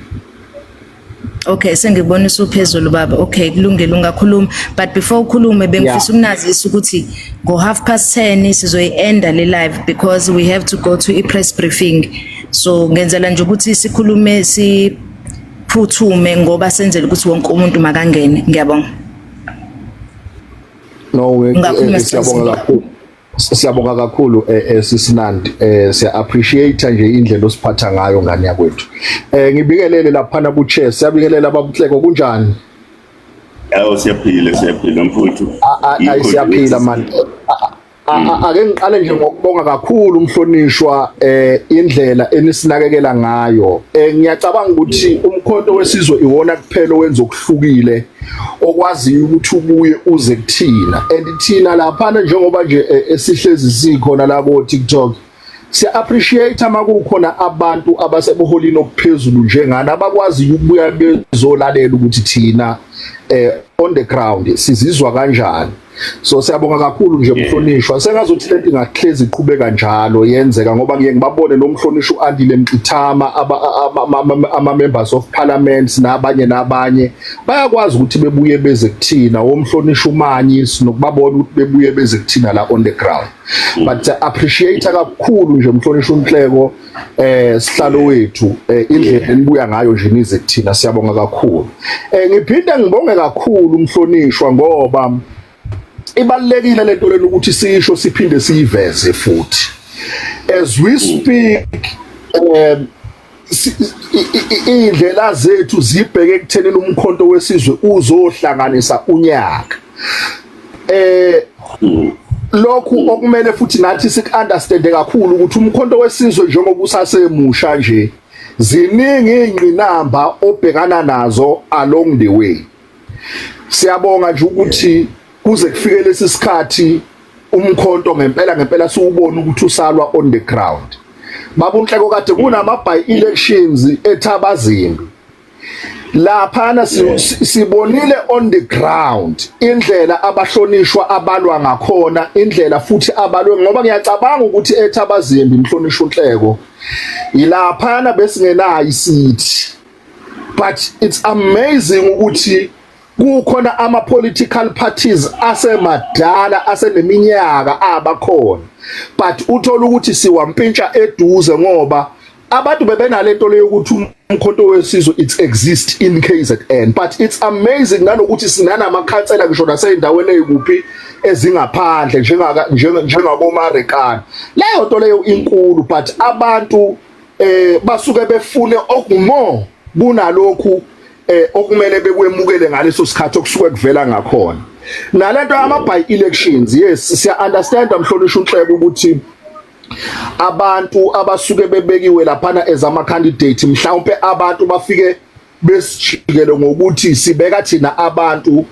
Okay, sengibona usuphezulu, baba. Okay, kulungile, ungakhuluma. But before ukhulume, bengifisa ukunazisa ukuthi ngo 10:30 sizoyi-enda le live because we have to go to i press briefing. So ngenzela nje ukuthi sikhulume siphuthume ngoba senzele ukuthi wonke umuntu makangene. Ngiyabonga. No, Ungakhuluma, siyabonga Sibonga. kakhulu. Siyabonga kakhulu, sisinandi, siya appreciate nje indlela osiphatha ngayo, ngani yakwethu. Ngibikelele lapha ku chair, siyabikelela babuhleko, kunjani? Awu, siyaphila, siyaphila mfowethu. Ayi, Yikho nje siyaphila ukuthi- man. Ake ngiqale nje ngokubonga kakhulu umhlonishwa, indlela enisinakekela ngayo. Ngiyacabanga ukuthi uMkhonto weSizwe iwona kuphela owenza okuhlukile, okwaziyo ukuthi ubuye uze kuthina, and thina lapha njengoba nje esihlezi sikhona la ko TikTok, siya appreciate uma kukhona abantu abasebuholini obuphezulu njengani abakwaziyo ukubuya bezolalela ukuthi thina on the ground sizizwa kanjani. So siyabonga kakhulu nje, mhlonishwa. Sengazothi lento ingahlezi iqhubeka njalo yenzeka, ngoba ngiye ngibabone nomhlonishwa uAndile Mngxitama, ama members of parliament nabanye nabanye bayakwazi ukuthi bebuye beze kuthina, womhlonishwa uManyi, sinokubabona ukuthi bebuye beze kuthina la on the ground. But appreciate kakhulu nje, mhlonishwa uNhleko, sihlalo wethu, indlela enibuya ngayo nje nize kuthina, siyabonga kakhulu. Ngiphinde ngibonge kakhulu umhlonishwa, ngoba ibalekile lento lena ukuthi sisho siphinde siyiveze futhi. As we speak, indlela zethu zibheke ekuthenini uMkhonto weSizwe uzohlanganisa unyaka. Lokhu okumele futhi nathi sik-understande kakhulu ukuthi uMkhonto weSizwe njengoba usasemusha nje, ziningi ingqinamba obhekana nazo along the way. Siyabonga nje ukuthi kuze kufike lesi sikhathi umkhonto ngempela ngempela siwubona ukuthi usalwa on the ground. Baba uNhleko, kade kunama by elections eThabazimbi laphana, sibonile on the ground indlela abahlonishwa abalwa ngakhona, indlela futhi abalwe, ngoba ngiyacabanga ukuthi eThabazimbi, mhlonishwa uNhleko, ilaphana besingenayo i-seat, but it's amazing ukuthi Kukhona ama political parties asemadala, aseneminyaka abakhona, but uthola ukuthi siwampintsha eduze ngoba abantu bebenalento leyo ukuthi uMkhonto weSizwe, it exist in KZN. But it's amazing nanokuthi sinanamakhansela ngisho naseyindaweni ezikuphi ezingaphandle, njengaka njengaboMarekana. Leyo nto leyo inkulu, but abantu basuke befune okumore kunalokhu okumele bekwemukele ngaleso sikhathi okusuke kuvela ngakhona. Nalento ama by elections, yes, siya understand, mhlonishwa uNhleko, ukuthi abantu abasuke bebekiwe laphana as ama candidate, mhlawumbe abantu bafike besijikele ngokuthi sibeka thina abantu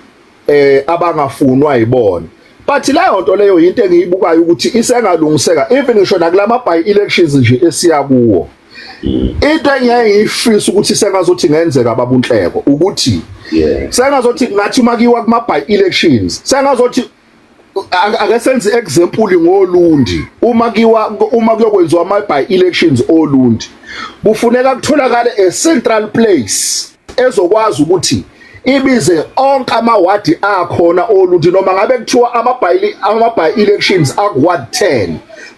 abangafunwa yibona. But leyo nto leyo into engiyibukayo ukuthi isengalungiseka, even ngisho nakulama by elections nje esiya kuwo. Into engiyeke ngiyifisa ukuthi sengazothi ngenzeka, babuNhleko, ukuthi sengazothi ngathi makiwa kuma by elections, sengazothi ake senze example ngoLundi, uma kiwa uma kuyokwenziwa ama by elections oLundi, kufuneka kutholakale a central place ezokwazi ukuthi ibize onke amawadi akhona oLundi, noma ngabe kuthiwa ama by elections aku ward 10,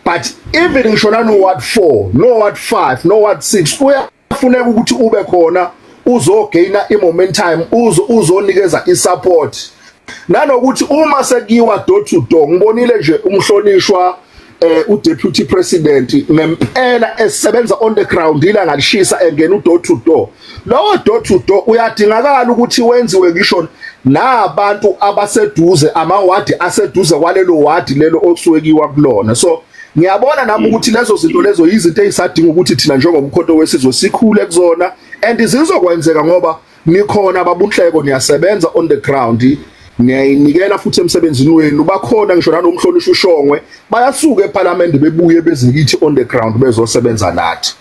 but even ngisho nano ward 4, no ward 5, no ward 6, kuyafuneka ukuthi ube khona uzogaina i-momentum, uzonikeza i-support. Nanokuthi uma sekuyiwa door to door, ngibonile nje umhlonishwa uDeputy President ngempela esebenza on the ground, ilanga lishisa, engena udoor to door. Lowo door to door uyadingakala ukuthi wenziwe ngisho nabantu abaseduze, amawadi aseduze kwalelo wadi lelo okusuke kiwa kulona. So ngiyabona nami ukuthi lezo zinto lezo izinto ezisadinga ukuthi thina njengoMkhonto weSizwe sikhule kuzona, and zizokwenzeka ngoba nikhona, babuNhleko, niyasebenza on the ground, niyayinikela futhi emsebenzini wenu. Bakhona ngisho nanomhlonishwa uShongwe, bayasuka eParliament bebuye beze kithi on the ground bezosebenza nathi.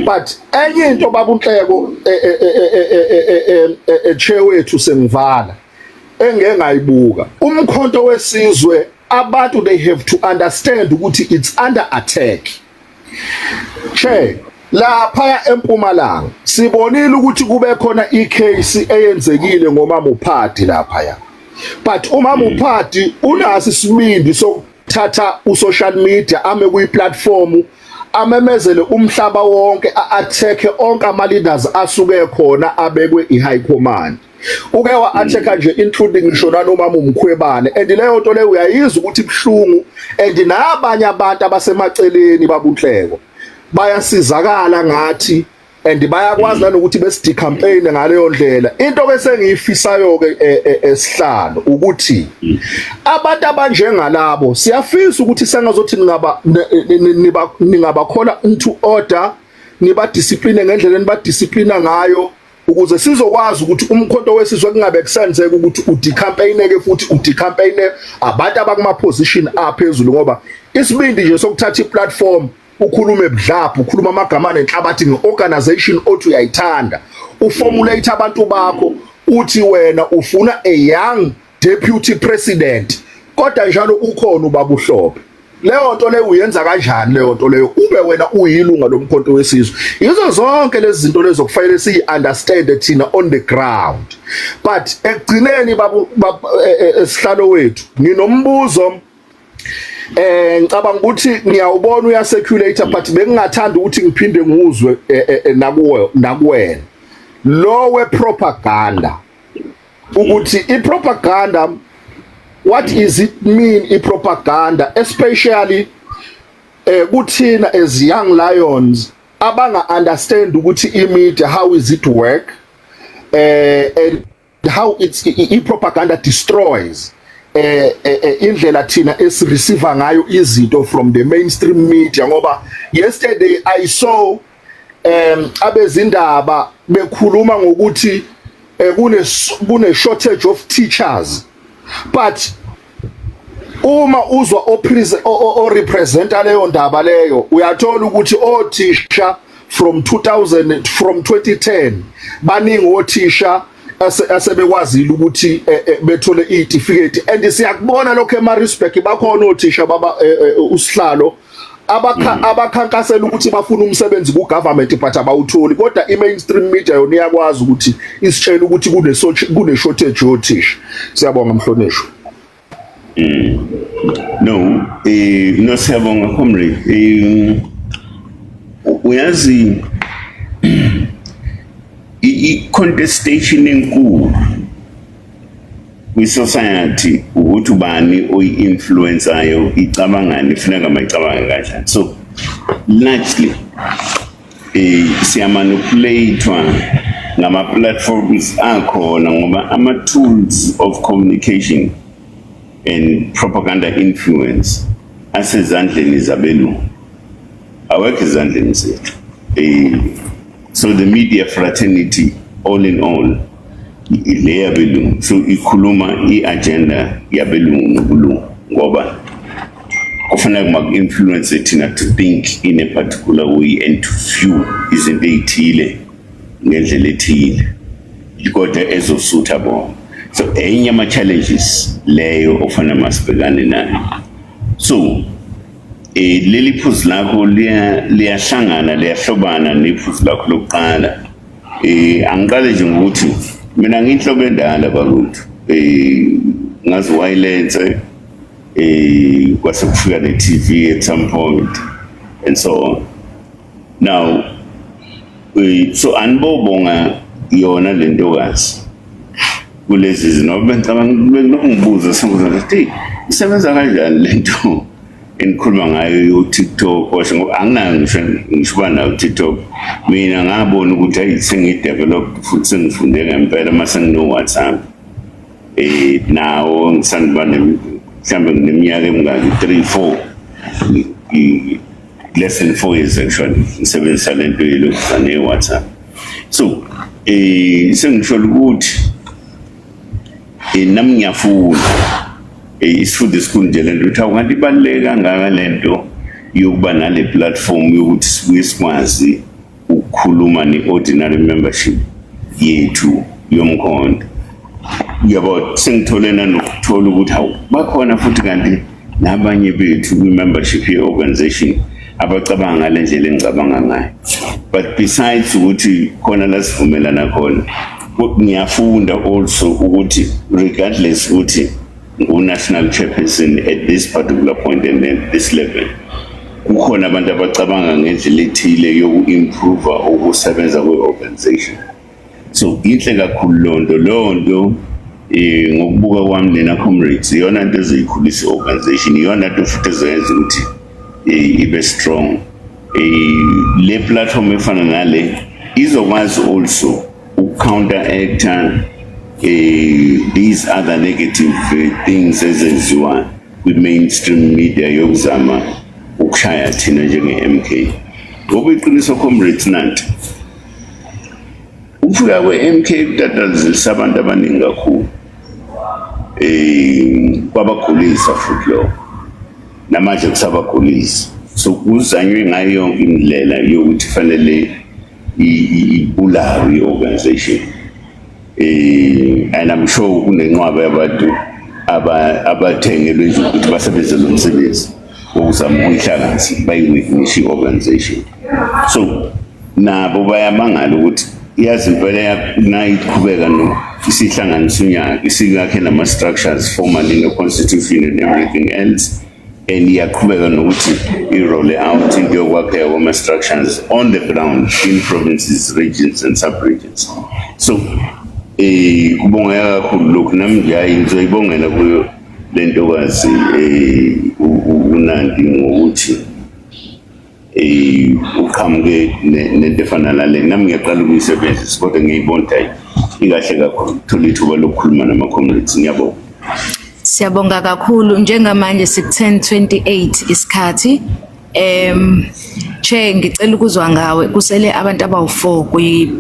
But enye into, babuNhleko, chair wethu, sengivala, engeke ngayibuka, uMkhonto weSizwe, abantu they have to understand ukuthi it's under attack, chair. Lapha eMpumalanga sibonile ukuthi kube khona icase eyenzekile ngomama uPhadi lapha, but umama uPhadi unaso isibindi sokuthatha usocial media, ame kuyi platform, amemezele umhlaba wonke, a-attack onke ama leaders asuke khona abekwe i-high command. Uke wa-attack nje, including ngisho nanomama uMkhwebane, and leyo nto leyo uyayizwa ukuthi ibhlungu, and nabanye abantu abasemaceleni, babuNhleko, bayasizakala ngathi and bayakwazi nanokuthi besidecampaign ngaleyo ndlela. Into ke sengiyifisayo ke, esihlalo, ukuthi abantu abanjengalabo siyafisa ukuthi sengazothi ningaba ningabakhola into order, niba discipline ngendlela eniba discipline ngayo, ukuze sizokwazi ukuthi uMkhonto weSizwe kungabe kusenzeka ukuthi udecampaigneke futhi udecampaign abantu abakuma position aphezulu, ngoba isibindi nje sokuthatha iplatform, ukhulume budlaphu, ukhuluma amagama nenhlabathi ngeorganization othi uyayithanda, uformulate abantu bakho, uthi wena ufuna a young deputy president, kodwa njalo ukhona ubaba uHlophe. Leyo nto leyo uyenza kanjani leyo nto leyo, ube wena uyilunga loMkhonto weSizwe? Yizo zonke lezi zinto lezo kufanele siyi understand thina on the ground. But ekugcineni, babu sihlalo wethu, nginombuzo. Ngicabanga ukuthi ngiyawubona uya circulate, but bengingathanda ukuthi ngiphinde nguzwe nakuwe, nakuwena lo we propaganda, ukuthi i-propaganda, what is it mean, i-propaganda, especially kuthina as young lions abanga understand ukuthi i-media, how is it work, and how it's i-propaganda destroys indlela thina esireceive ngayo izinto from the mainstream media? Ngoba yesterday I saw abezindaba bekhuluma ngokuthi kune shortage of teachers, but uma uzwa o representa leyo ndaba leyo, uyathola ukuthi othisha from 2000, from 2010, baningi othisha asebekwazile ukuthi bethole izitifiketi, and siyakubona lokho eMaritzburg, bakhona othisha, baba usihlalo, Abakhankasela ukuthi bafuna umsebenzi ku government, but abawutholi, kodwa i mainstream media yona iyakwazi ukuthi isitshele ukuthi kune shortage yothisha. Siyabonga, mhlonishwa. No, no, siyabonga, comrade. Uyazi, i contestation enkulu kwi-society ukuthi ubani oyi-influencayo, icabangani, ifuneka mayicabange kanjani. So largely siyamanipulatewa ngama-platforms akhona, ngoba ama-tools of communication and propaganda influence asezandleni zabelungu, awekho ezandleni zethu. So the media fraternity, all in all, le yabelungu, so ikhuluma i-agenda yabelungu nobulungu, ngoba kufanele maku-influence thina to think in a particular way and to view izinto ey'thile ngendlela ethile, kodwa ezosutha bona. So enye ama-challenges leyo ofanele masibhekane nayo. So leli phuzu lakho liyahlangana, liyahlobana nephuzu lakho lokuqala. Angiqale nje ngokuthi mina ngiyinhlobo endala bakwethu, ngazi wayilense, kwase kufika ne-TV at some point and so on. Now so anibobonga yona le ntokazi kulezi zinto. Bengicabanga, belokhu ngibuza, sengibuza ukuthi, "Hey, isebenza kanjani lento enikhuluma ngayo yo-TikTok?" Washo ngoba anginayo, ngisho uba nayo TikTok. Mina ngabona ukuthi hayi, sengiyi-developed futhi sengifunde ngempela uma sengino-WhatsApp. Nawo ngisanduba, mhlawumbe ngineminyaka emingaki, 3 4, less than 4 years actually, ngisebenzisa lento yelokuzana ye-WhatsApp. So sengisho ukuthi nami ngiyafuna, isifundo esikhulu nje lento, ukuthi awu, kanti ibaluleke kangaka lento yokuba nale platform yokuthi sibuye sikwazi ukukhuluma ne-ordinary membership yethu yomkhonto, yabo. Sengithole nanokuthola ukuthi hawu, bakhona futhi kanti nabanye bethu kwi-membership ye-organization abacabanga ngale ndlela engicabanga ngayo. But besides ukuthi khona la sivumelana khona, ngiyafunda also ukuthi regardless ukuthi ngu-national chairperson at this particular point and at this level, kukhona abantu abacabanga ngendlela ethile yoku-improve ukusebenza kwe-organization. So inhle kakhulu lonto leyo nto. Ngokubuka kwami lena, comrades, iyona nto ezoyikhulisa i-organization, iyona nto futhi ezoyenza ukuthi ibe strong. Le platform efana nale izokwazi also uku-counteracta these other negative things ezenziwa kwi-mainstream media yokuzama ukushaya thina njenge-MK, ngoba iqiniso, comrades, nanti: ukufika kwe-MK kutatazisa abantu abaningi kakhulu, kwabagulisa futhi lokho, namanje kusabagulisa. So kuzanywe ngayo yonke indlela yokuthi fanele ibulawe i-organization, and I'm sure kunenqwaba yabantu abathengelwe nje ukuthi basebenze lo msebenzi wokuzama ukuyihlakaza, bayi-weakenishe i-organization. So nabo bayamangala ukuthi yazi impela nayiqhubeka no isihlanganisa unyaka, isikakhe nama-structures formally, no-constitution and everything else, and iyaqhubeka nokuthi i-roll out into yokwakheka kwama-structures on the ground in provinces, regions and sub-regions. So kubongeka kakhulu lokhu. Nami nje, hayi, ngizoyibongela kuyo le ntokazi uNandi ngokuthi uqhamuke nento efana nale. Nami ngiyaqala ukuyisebenzisa, kodwa ngiyibona ukuthi hayi, ikahle kakhulu, thola ithuba lokukhuluma nama-comrades. Ngiyabonga. Siyabonga kakhulu. Njengamanje siku 10:28 isikhathi. Che, ngicela ukuzwa ngawe, kusele abantu abawu4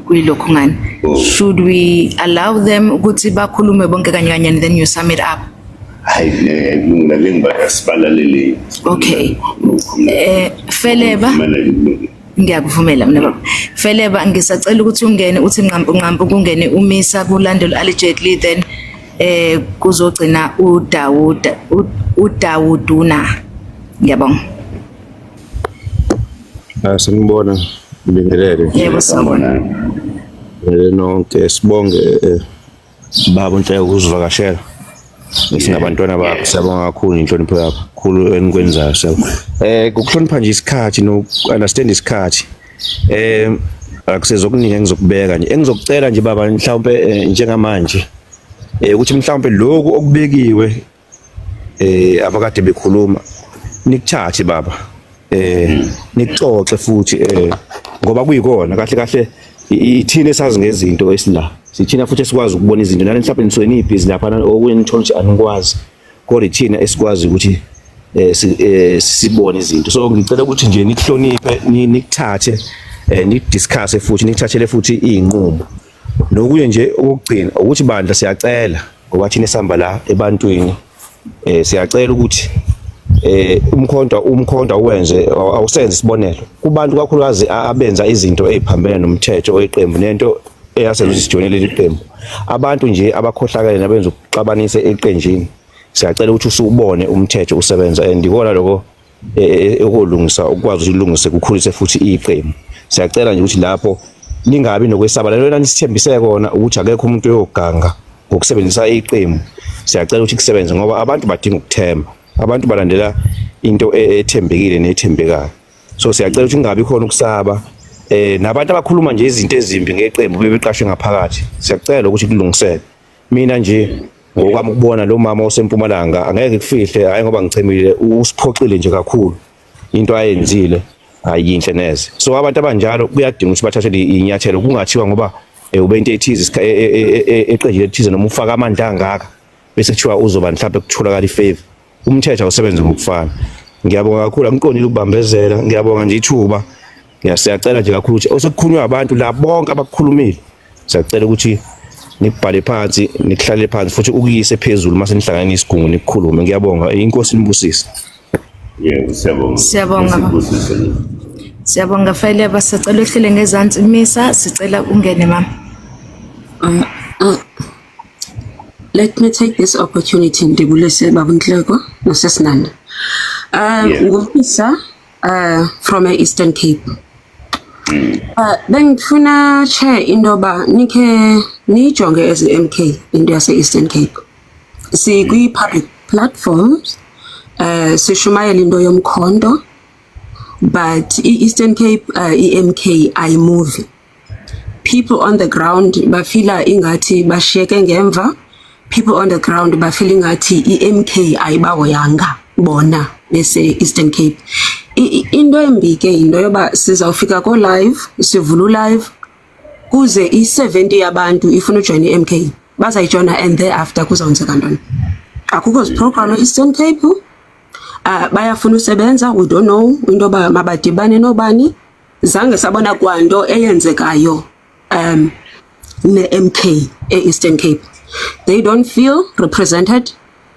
kuyilokhu ngani. Oh. Should we allow them ukuthi bakhulume bonke kanye kanye and then you sum it up? Hayi, kulungile, ake ngiba sibalalele. Okay. Feleba, ngiyakuvumela mina, baba. Feleba, ngisacela ukuthi ungene uthi nqampu nqampu, kungene umisa, kulandele allegedly, then kuzogcina uDawuda, uDawuduna. Ngiyabonga. Ah, sanibona, ngibingelele. Yebo, sawubona. Ngibingelele nonke, sibonge baba uNhleko ukuzivakashela. Singabantwana bakho, siyabonga kakhulu inhlonipho yakho, kakhulu enikwenzayo siyabonga. Ngokuhlonipha nje isikhathi no understand isikhathi. Akusezokuningi engizokubeka nje. Engizokucela nje baba mhlawumbe njengamanje ukuthi mhlawumbe lokhu okubekiwe abakade bekhuluma nikuthathe baba, nikuxoxe futhi, ngoba kuyikona kahle kahle ithina esazi ngezinto esila sithina futhi esikwazi ukubona izinto nani mhlawumbe nisuke nibhizi lapha okunye nithola ukuthi anikwazi, kodwa ithina esikwazi ukuthi sibone izinto. So ngicela ukuthi nje nikuhloniphe, nikuthathe, nikudiscuss futhi nikuthathele futhi izinqumo. Nokunye nje okugcina ukuthi bandla siyacela, ngoba thina esihamba la ebantwini, siyacela ukuthi umkhonto awenze awusenze isibonelo kubantu, kakhulukazi abenza izinto eziphambene nomthetho weqembu nento eyasenza ukuthi sijoyine leli qembu, abantu nje abakhohlakele nabenza ukuxabanisa eqenjini. Siyacela ukuthi usubone umthetho usebenza and ikona lokho ukulungisa, ukwazi ukuthi ulungise kukhulise futhi iqembu. Siyacela nje ukuthi lapho ningabi nokwesaba lelo nisithembise kona ukuthi akekho umuntu oyoganga ngokusebenzisa iqembu. Siyacela ukuthi kusebenze ngoba abantu badinga ukuthemba, abantu balandela into ethembekile nethembekayo. So siyacela ukuthi kungabi khona ukusaba, nabantu abakhuluma nje izinto ezimbi ngeqembu bebeqashwe ngaphakathi, siyacela ukuthi kulungiseke. Mina nje ngokwami ukubona, lo mama osempumalanga, angeke kufihle, hayi ngoba ngichemile, usiphoxile nje kakhulu. Into ayenzile ayinhle neze. So abantu abanjalo kuyadinga ukuthi bathathe inyathelo, kungathiwa ngoba ube into ethize eqenjini elithize noma ufaka amandla angaka bese kuthiwa uzoba mhlawumbe kutholakala ifavor. Umthetho awusebenze ngokufana. Ngiyabonga kakhulu, angiqondile ukubambezela, ngiyabonga nje ithuba. Siyacela nje kakhulu ukuthi osekukhulunywa abantu la bonke abakukhulumile, siyacela ukuthi nikubhale phansi, nikuhlalele phansi futhi ukuyise phezulu mase nihlangane isigungu nikukhulume. Ngiyabonga, inkosi nibusise. Yebo, siyabonga. Siyabonga. Sibusise. Siyabonga Feleba, sicela uhlele ngezansi misa, sicela ungene mama. Let me take this opportunity ndibulise baba Nhleko nosesinanda. Ngumisa from e Eastern Cape. Bengifuna chair into yoba nikhe niyijonge as MK into yase Eastern Cape. Sikwi public platforms, sishumayela into yomkhonto, but i-Eastern Cape, i-MK ayimuvi. People on the ground bafila ingathi bashiyeke ngemva. People on the ground bafila ingathi i-MK ayibahoyanga bona bese Eastern Cape. Into embi ke into yoba sizawufika ko live, sivula live, kuze i-70 yabantu ifuna ujoin i-MK, bazayijoina and thereafter kuzawenzeka ntoni? Akukho ziprogram e-Eastern Cape. Bayafuna usebenza, we don't know into yoba mabadibane nobani. Zange sabona kwanto eyenzekayo ne-MK e-Eastern Cape. They don't feel represented,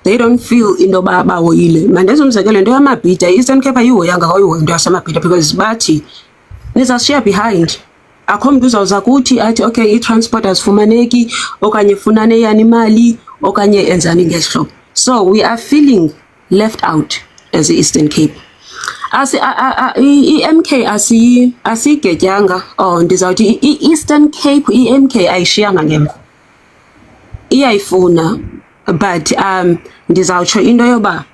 they don't feel into yoba bahoyile. Mandenze umzekelo, into yamabhida, i-Eastern Cape ayihoyanga kwayihoya into yasemabhida because bathi nizashiya behind, akho mntu uzawuza kuthi athi okay, i-transport azifumaneki okanye funani eyani imali okanye enzani ngehlobo. So we are feeling left out as i-Eastern Cape. Asi i-MK asiyigetyanga, oh, ndizawuthi i-Eastern Cape i-MK ayishiyanga ngemva, iyayifuna, but ndizawutsho into yoba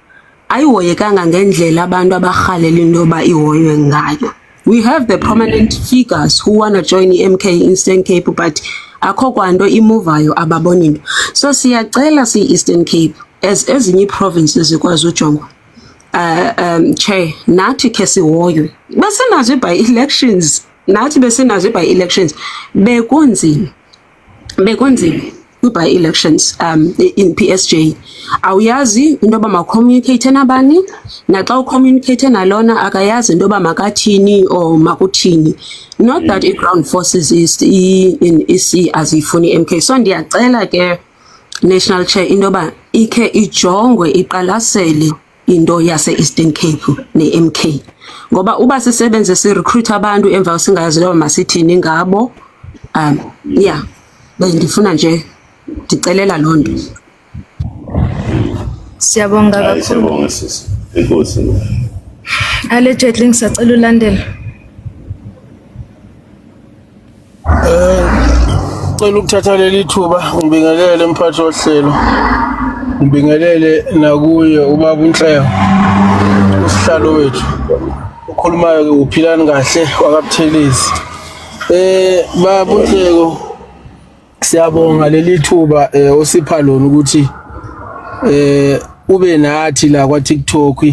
ayihoyekanga ngendlela abantu abarhalela into yoba ihoywe ngayo. We have the prominent figures who wanna join i-MK Eastern Cape, but akho kwanto imuvayo, ababoni nto. So siyacela siyi-Eastern Cape, as ezinye ii-provinces zikwazi ujongwa, chair, nathi khe sihoywe. Besenazo i-by elections, nathi besenazo i-by elections, bekunzima, bekunzima kwi-by elections in PSJ. Awuyazi into yoba mawucommunicate nabani, naxa ucommunicate nalona akayazi into yoba makathini or makuthini. Not that i-ground forces is in EC aziyifuni i-MK. So ndiyacela ke national chair into yoba ikhe ijongwe, iqalasele into yase-Eastern Cape ne-MK, ngoba uba sisebenze sirecruit abantu emva singayazi loba masithini ngabo. Yeah, bendifuna nje ndicelela loo nto. Siyabonga Hayi, kakhulu. Siyabonga sisi. Enkosi. Allegedly ngisacela ulandela. Cela ukuthatha leli thuba ngibingelele mphathi wohlelo. Ngibingelele nakuye ubaba uNhleko usihlalo wethu. Ukhulumayo ke uphilani kahle wakaButhelezi. Baba uNhleko, siyabonga leli thuba osipha lona ukuthi ube nathi la kwa TikTok,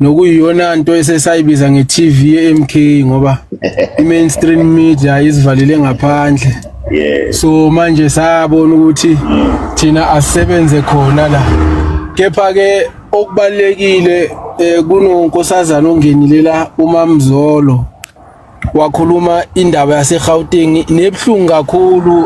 nokuyiyona nto esesayibiza nge-TV ye-MK, ngoba i-mainstream media isivalele ngaphandle. So manje sabona ukuthi thina asisebenze khona la. Kepha ke okubalekile, kunonkosazana ongenile la, uMamzolo, wakhuluma indaba yaseGauteng nebhlungu kakhulu,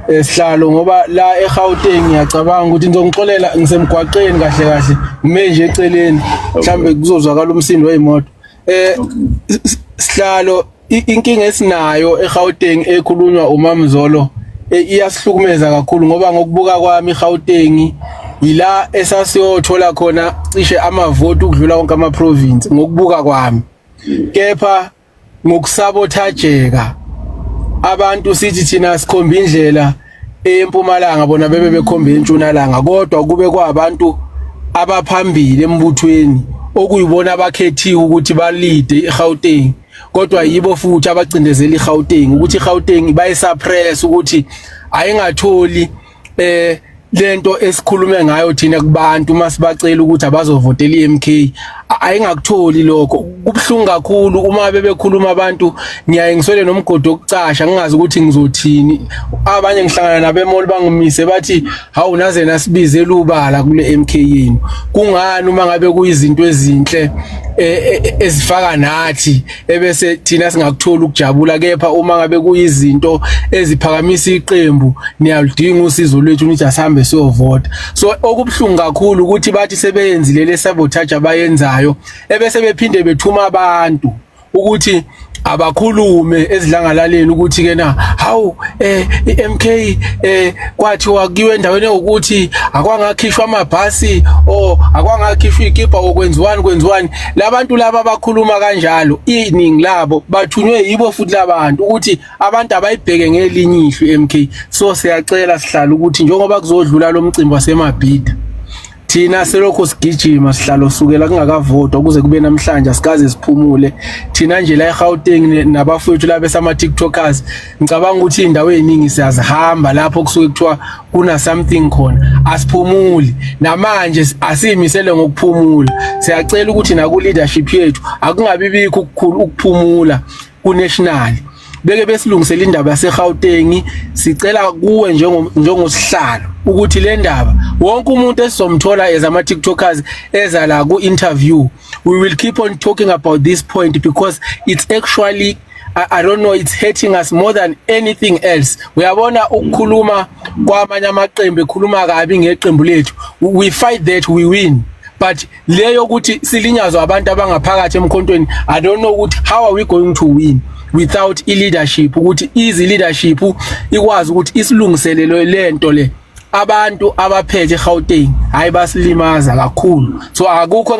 esihlalo, ngoba la eGauteng ngiyacabanga ukuthi ngizongixolela, ngisemgwaqeni kahle kahle, ngime nje eceleni, mhlambe kuzozwakala umsindo wezimoto. Sihlalo, inkinga esinayo eGauteng ekhulunywa uMamzolo iyasihlukumeza kakhulu, ngoba ngokubuka kwami iGauteng ila esasiyothola khona cishe amavoti ukudlula wonke ama province ngokubuka kwami. Kepha ngokusabotageka abantu, sithi thina sikhomba indlela empumalanga, bona bebe bekhomba entshonalanga, kodwa kube kwabantu abaphambili embuthweni okuyibona abakhethiwe ukuthi balide iGauteng, kodwa yibo futhi abacindezela iGauteng ukuthi iGauteng bayisuppress ukuthi ayingatholi lento esikhulume ngayo thina kubantu masibacela ukuthi abazovotela iMK, ayingakutholi lokho. Kubhlungu kakhulu uma bebekhuluma abantu, ngiyaye ngiswele nomgodi wokucasha, ngingazi ukuthi ngizothini. Abanye ngihlangana nabemall, bangimise bathi, "Hawu, naze nasibize lubala kule MK yenu. Kungani uma ngabe kuyizinto ezinhle ezifaka nathi ebese thina singakutholi ukujabula, kepha uma ngabe kuyizinto eziphakamisa iqembu niyaludinga usizo lwethu, nithi asihambe siyovota?" So okubhlungu kakhulu ukuthi bathi sebeyenzile le sabotage abayenzayo, ebese bephinde bethuma abantu ukuthi abakhulume ezidlangalaleni ukuthi ke na, hawu, iMK kwathiwa kuyiwe endaweni ukuthi akwangakhishwa amabhasi o akwangakhishwa ikipa, okwenziwani kwenziwani. Labantu laba abakhuluma kanjalo, iningi labo bathunywe yibo futhi labantu ukuthi abantu abayibheke ngelinye ihlo iMK. So siyacela sihlala ukuthi njengoba kuzodlula lo mcimbi waseMabhida, thina selokhu sigijima sihlalo sukela kungakavotwa kuze kube namhlanje, asikaze siphumule thina nje la eGauteng nabafowethu la besama TikTokers. Ngicabanga ukuthi indawo eziningi siyazihamba lapho kusuke kuthiwa kuna something khona, asiphumuli. Namanje asiyimisele ngokuphumula. Siyacela ukuthi naku leadership yethu akungabi bikho ukukhulu ukuphumula ku national, beke besilungisela indaba yaseGauteng. Sicela kuwe njengosihlalo ukuthi le ndaba, wonke umuntu esizomthola as ama TikTokers eza la ku interview, we will keep on talking about this point because it's actually, I don't know, it's hurting us more than anything else. Uyabona, ukukhuluma kwamanye amaqembu ekhuluma kabi ngeqembu lethu, we fight that, we win, but leyo ukuthi silinyazwa abantu abangaphakathi emkhontweni, I don't know ukuthi how are we going to win without i-leadership, ukuthi easy leadership ikwazi ukuthi isilungiselele lento le. Abantu abaphethe eGauteng, hayi, basilimaza kakhulu. So akukho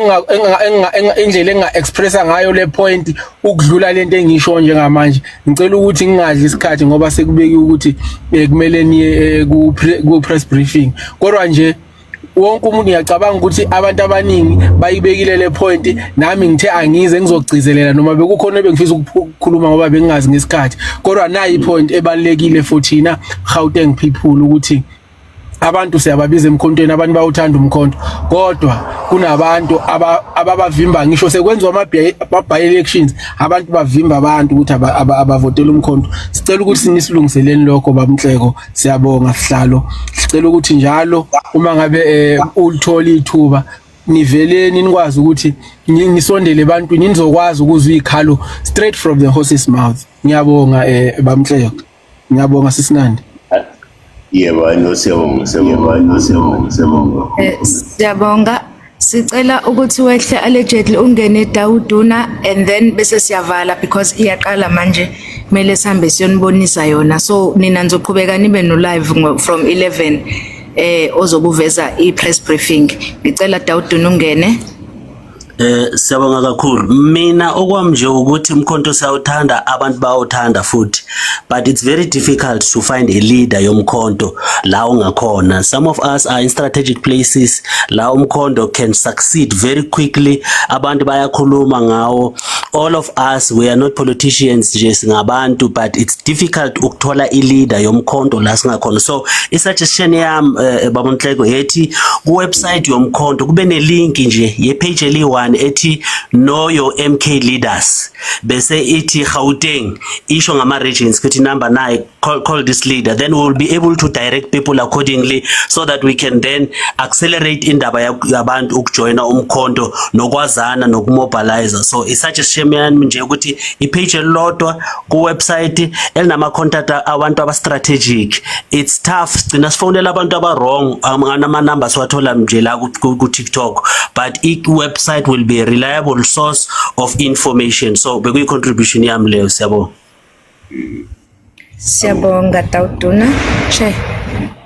indlela enginga expressa ngayo le point ukudlula lento engisho njengamanje. Ngicela ukuthi ngingadli isikhathi ngoba sekubekiwe ukuthi kumele niye ku press briefing, kodwa nje wonke umuntu, ngiyacabanga ukuthi abantu abaningi bayibekile le point. Nami ngithe angize ngizogcizelela noma bekukhona ebengifisa ukukhuluma ngoba bengingazi ngesikhathi, kodwa nayi point ebalekile for thina Gauteng people, ukuthi abantu siyababiza emkhontweni, abantu bawuthanda umkhonto, kodwa kunabantu ababavimba. Ngisho sekwenziwa ama by elections, abantu bavimba abantu ukuthi abavotele umkhonto. Sicela ukuthi sinisilungiseleni lokho, babunhleko. Siyabonga sihlalo. Sicela ukuthi njalo uma ngabe ulithola ithuba, niveleni nikwazi ukuthi nisondele ebantwini, nizokwazi ukuzwa ikhalo straight from the horse's mouth. Ngiyabonga, bamhleko, ngiyabonga sisinandi. Yebo, no, siyabonga, siyabonga, no, siyabonga, siyabonga. Siyabonga. Sicela ukuthi wehle allegedly ungene Dawuduna and then bese siyavala because iyaqala manje, kumele sihambe siyonibonisa yona. So nina nizoqhubeka nibe no live from 11 ozobuveza i press briefing. Ngicela Dawuduna ungene. Siyabonga kakhulu. Mina okwami nje ukuthi umkhonto siyawuthanda, abantu bayawuthanda futhi, but it's very difficult to find a leader yomkhonto la ungakhona. Some of us are in strategic places la umkhonto can succeed very quickly. Abantu bayakhuluma ngawo. All of us, we are not politicians nje, singabantu, but it's difficult ukuthola i-leader yomkhonto la singakhona. So i-suggestion yami, baba Nhleko, ethi ku-website yomkhonto kube ne-link nje ye-page eliyi-one ethi "Know your MK leaders", bese ithi Gauteng, isho ngama-regions kuthi number 9, call this leader. Then we will be able to direct people accordingly so that we can then accelerate indaba yabantu ukujoyina umkhonto nokwazana nokumobilize. So i-suggestion yami nje ukuthi i-page elilodwa ku-website elinama-contact abantu aba-strategic. It's tough, sigcina sifonela abantu aba-wrong nama-number siwathola nje la ku-TikTok, but i-website will be a reliable source of information. So bekuyi-contribution yami leyo, siyabonga. Siyabonga, Tawuduna. Che.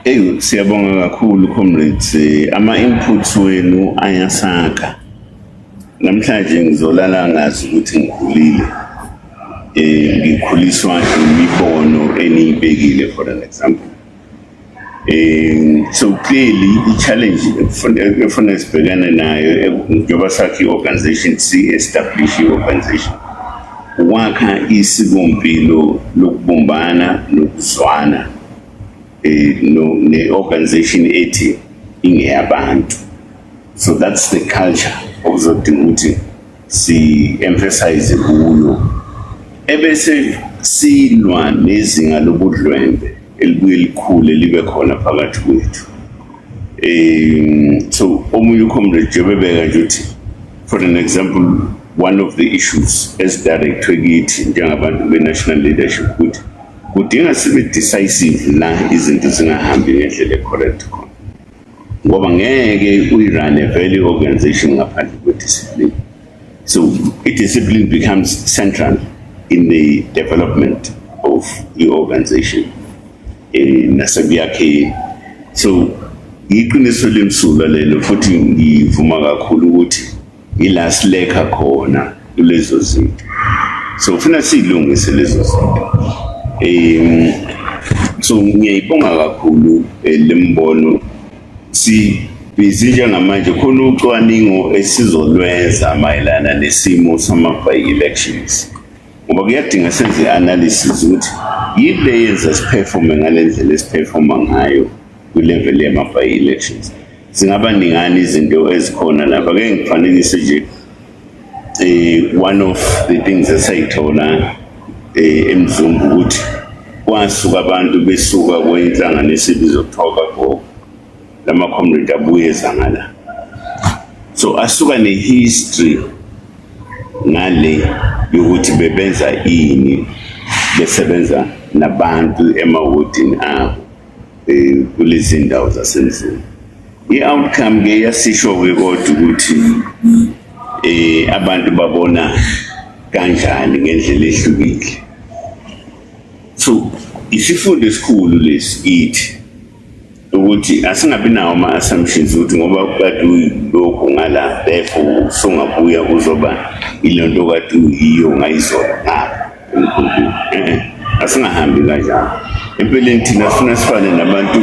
Eyi, siyabonga kakhulu, comrades. Ama inputs wenu ayasakha. Namhlanje ngizolala ngazi ukuthi ngikhulile. Ngikhuliswa imibono eniyibekile, for an example. So clearly i-challenge efuna sibhekane nayo, njengoba sakhe i-organization, si-establish i-organization, ukwakha isikompilo lokubumbana nokuzwana no ne-organization ethi ingeyabantu. So that's the culture okuzodinga ukuthi si-emphasize kuyo, ebese silwa nezinga lobudlwembe elibuye likhule libe khona phakathi kwethu. So omunye ucomrade nje bebeka nje ukuthi, for an example, one of the issues esidirectwe kithi njengabantu be-national leadership ukuthi kudinga sibe decisive la izinto zingahambi ngendlela e-correct khona, ngoba ngeke uyirune vele i-organization ngaphandle kwe-discipline. So i-discipline becomes central in the development of i-organization nasekuyakheni. So iqiniso lemsulwa lelo, futhi ngivuma kakhulu ukuthi ila silekha khona kulezo zinto, so ufuna siyilungise lezo zinto. So ngiyayibonga kakhulu lembono. Si busy njengamanje khona ucwaningo esizolwenza mayelana nesimo sama by elections, ngoba kuyadinga senze i-analysis ukuthi yini le yenza siperforme ngale ndlela esiperforma ngayo kwi-level yama-by elections. Zingaba ningani izinto ezikhona lapha. Ke ngifanekise nje one of the things esayithola eMzumbu ukuthi kwasuka abantu besuka kwenhlangano esibizwa kuthiwa kagogo, lama comrade abuye ngala, so asuka ne-history ngale yokuthi bebenza ini, besebenza nabantu emawodini abo kulezi ndawo zasemzini. I-outcome ke yasisho ke kodwa ukuthi abantu babona kanjani ngendlela ehlukile. So isifundo esikhulu lesi kithi ukuthi asingabi nawo ama-assumptions ukuthi ngoba kade uyilokhu ngala, therefore usungabuya kuzoba ilento kade uyiyo ngayizolo ngapha emkhumbini. Asingahambi kanjalo. Empeleni thina sifuna sifane nabantu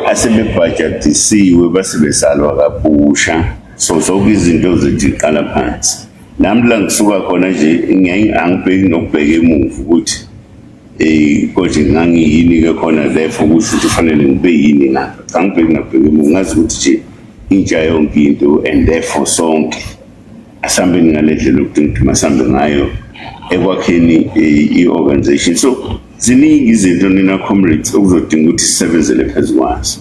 asebebhajadisiwe, base besalwa kabusha, so zonke izinto zethu iqala phansi. Nami la ngisuka khona nje angibheki nokubheka emuva ukuthi konje ngangiyini ke khona, therefore kusho ukuthi kufanele ngibe yini ngapha. Cha, ngibheki ngabheka emuva, ngazi ukuthi nje intsha yonke into, and therefore sonke asihambeni ngale ndlela okudinga ukuthi masambe ngayo ekwakheni i-organization. So ziningi izinto, nina comrades, okuzodinga ukuthi sisebenzele phezu kwazo.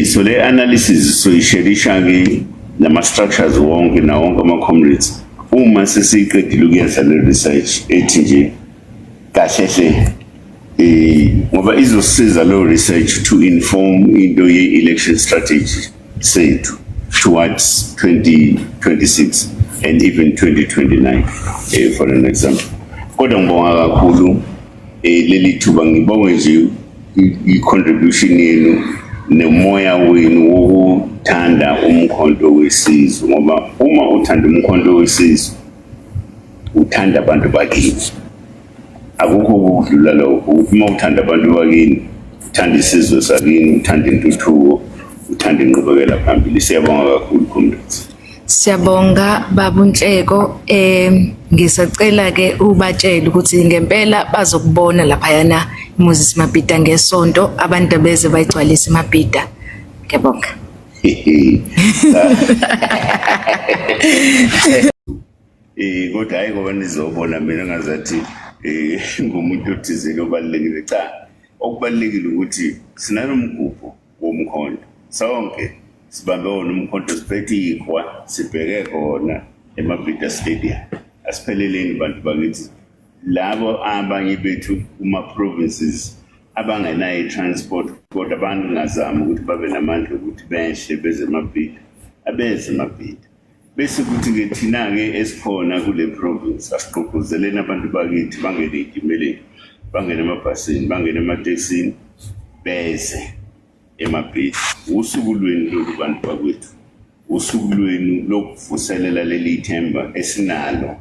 So le analysis soyisherisha ke nama structures wonke na wonke ama comrades uma sesiqedile ukuyenza le research ethi nje kahle hle, ngoba izosiza lo research to inform into ye-election strategy sethu towards 2026 and even 2029, for an example. Kodwa ngibonga kakhulu leli thuba, ngibonge nje i-contribution yenu. Nomoya wenu wokuthanda uMkhonto weSizwe, ngoba uma uthanda uMkhonto weSizwe uthanda abantu bakini. Akukho ukudlula lokho, ukuthi uma uthanda abantu bakini uthanda isizwe sakini, uthanda intuthuko, uthanda inqubekela phambili. Siyabonga kakhulu, comrades. Siyabonga baba uNhleko, ngisacela ke ubatshele ukuthi ngempela bazokubona laphayana Moses Mabhida ngesonto, abantu abeze bayigcwalise iMabhida. Ngiyabonga. Kodwa hayi ngoba nizobona mina ngazathi ngumuntu othizeni obalulekile. Cha, okubalulekile ukuthi sinalomgubho womkhonto, sonke sibambe wona umkhonto, siphethe ikhwa, sibheke khona eMabhida Stadium. Asipheleleni bantu bakithi, labo abanye bethu kuma-provinces abangenayo i-transport, kodwa bangazami ukuthi babe namandla ukuthi behle beze eMabhida, abeze eMabhida. Bese kuthi-ke thina-ke esikhona kule province asigqugquzeleni abantu bakithi bangene ey'timeleni, bangene emabhasini, bangene ematekisini, beze eMabhida. Usuku lwenu lolu bantu bakwethu, usuku lwenu lokuvuselela leli themba esinalo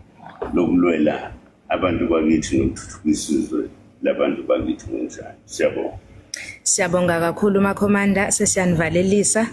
lokulwela abantu bakithi nokuthuthukisa izwe labantu bakithi ngokunjalo. Siyabonga. Siyabonga kakhulu makhomanda, sesiyanivalelisa.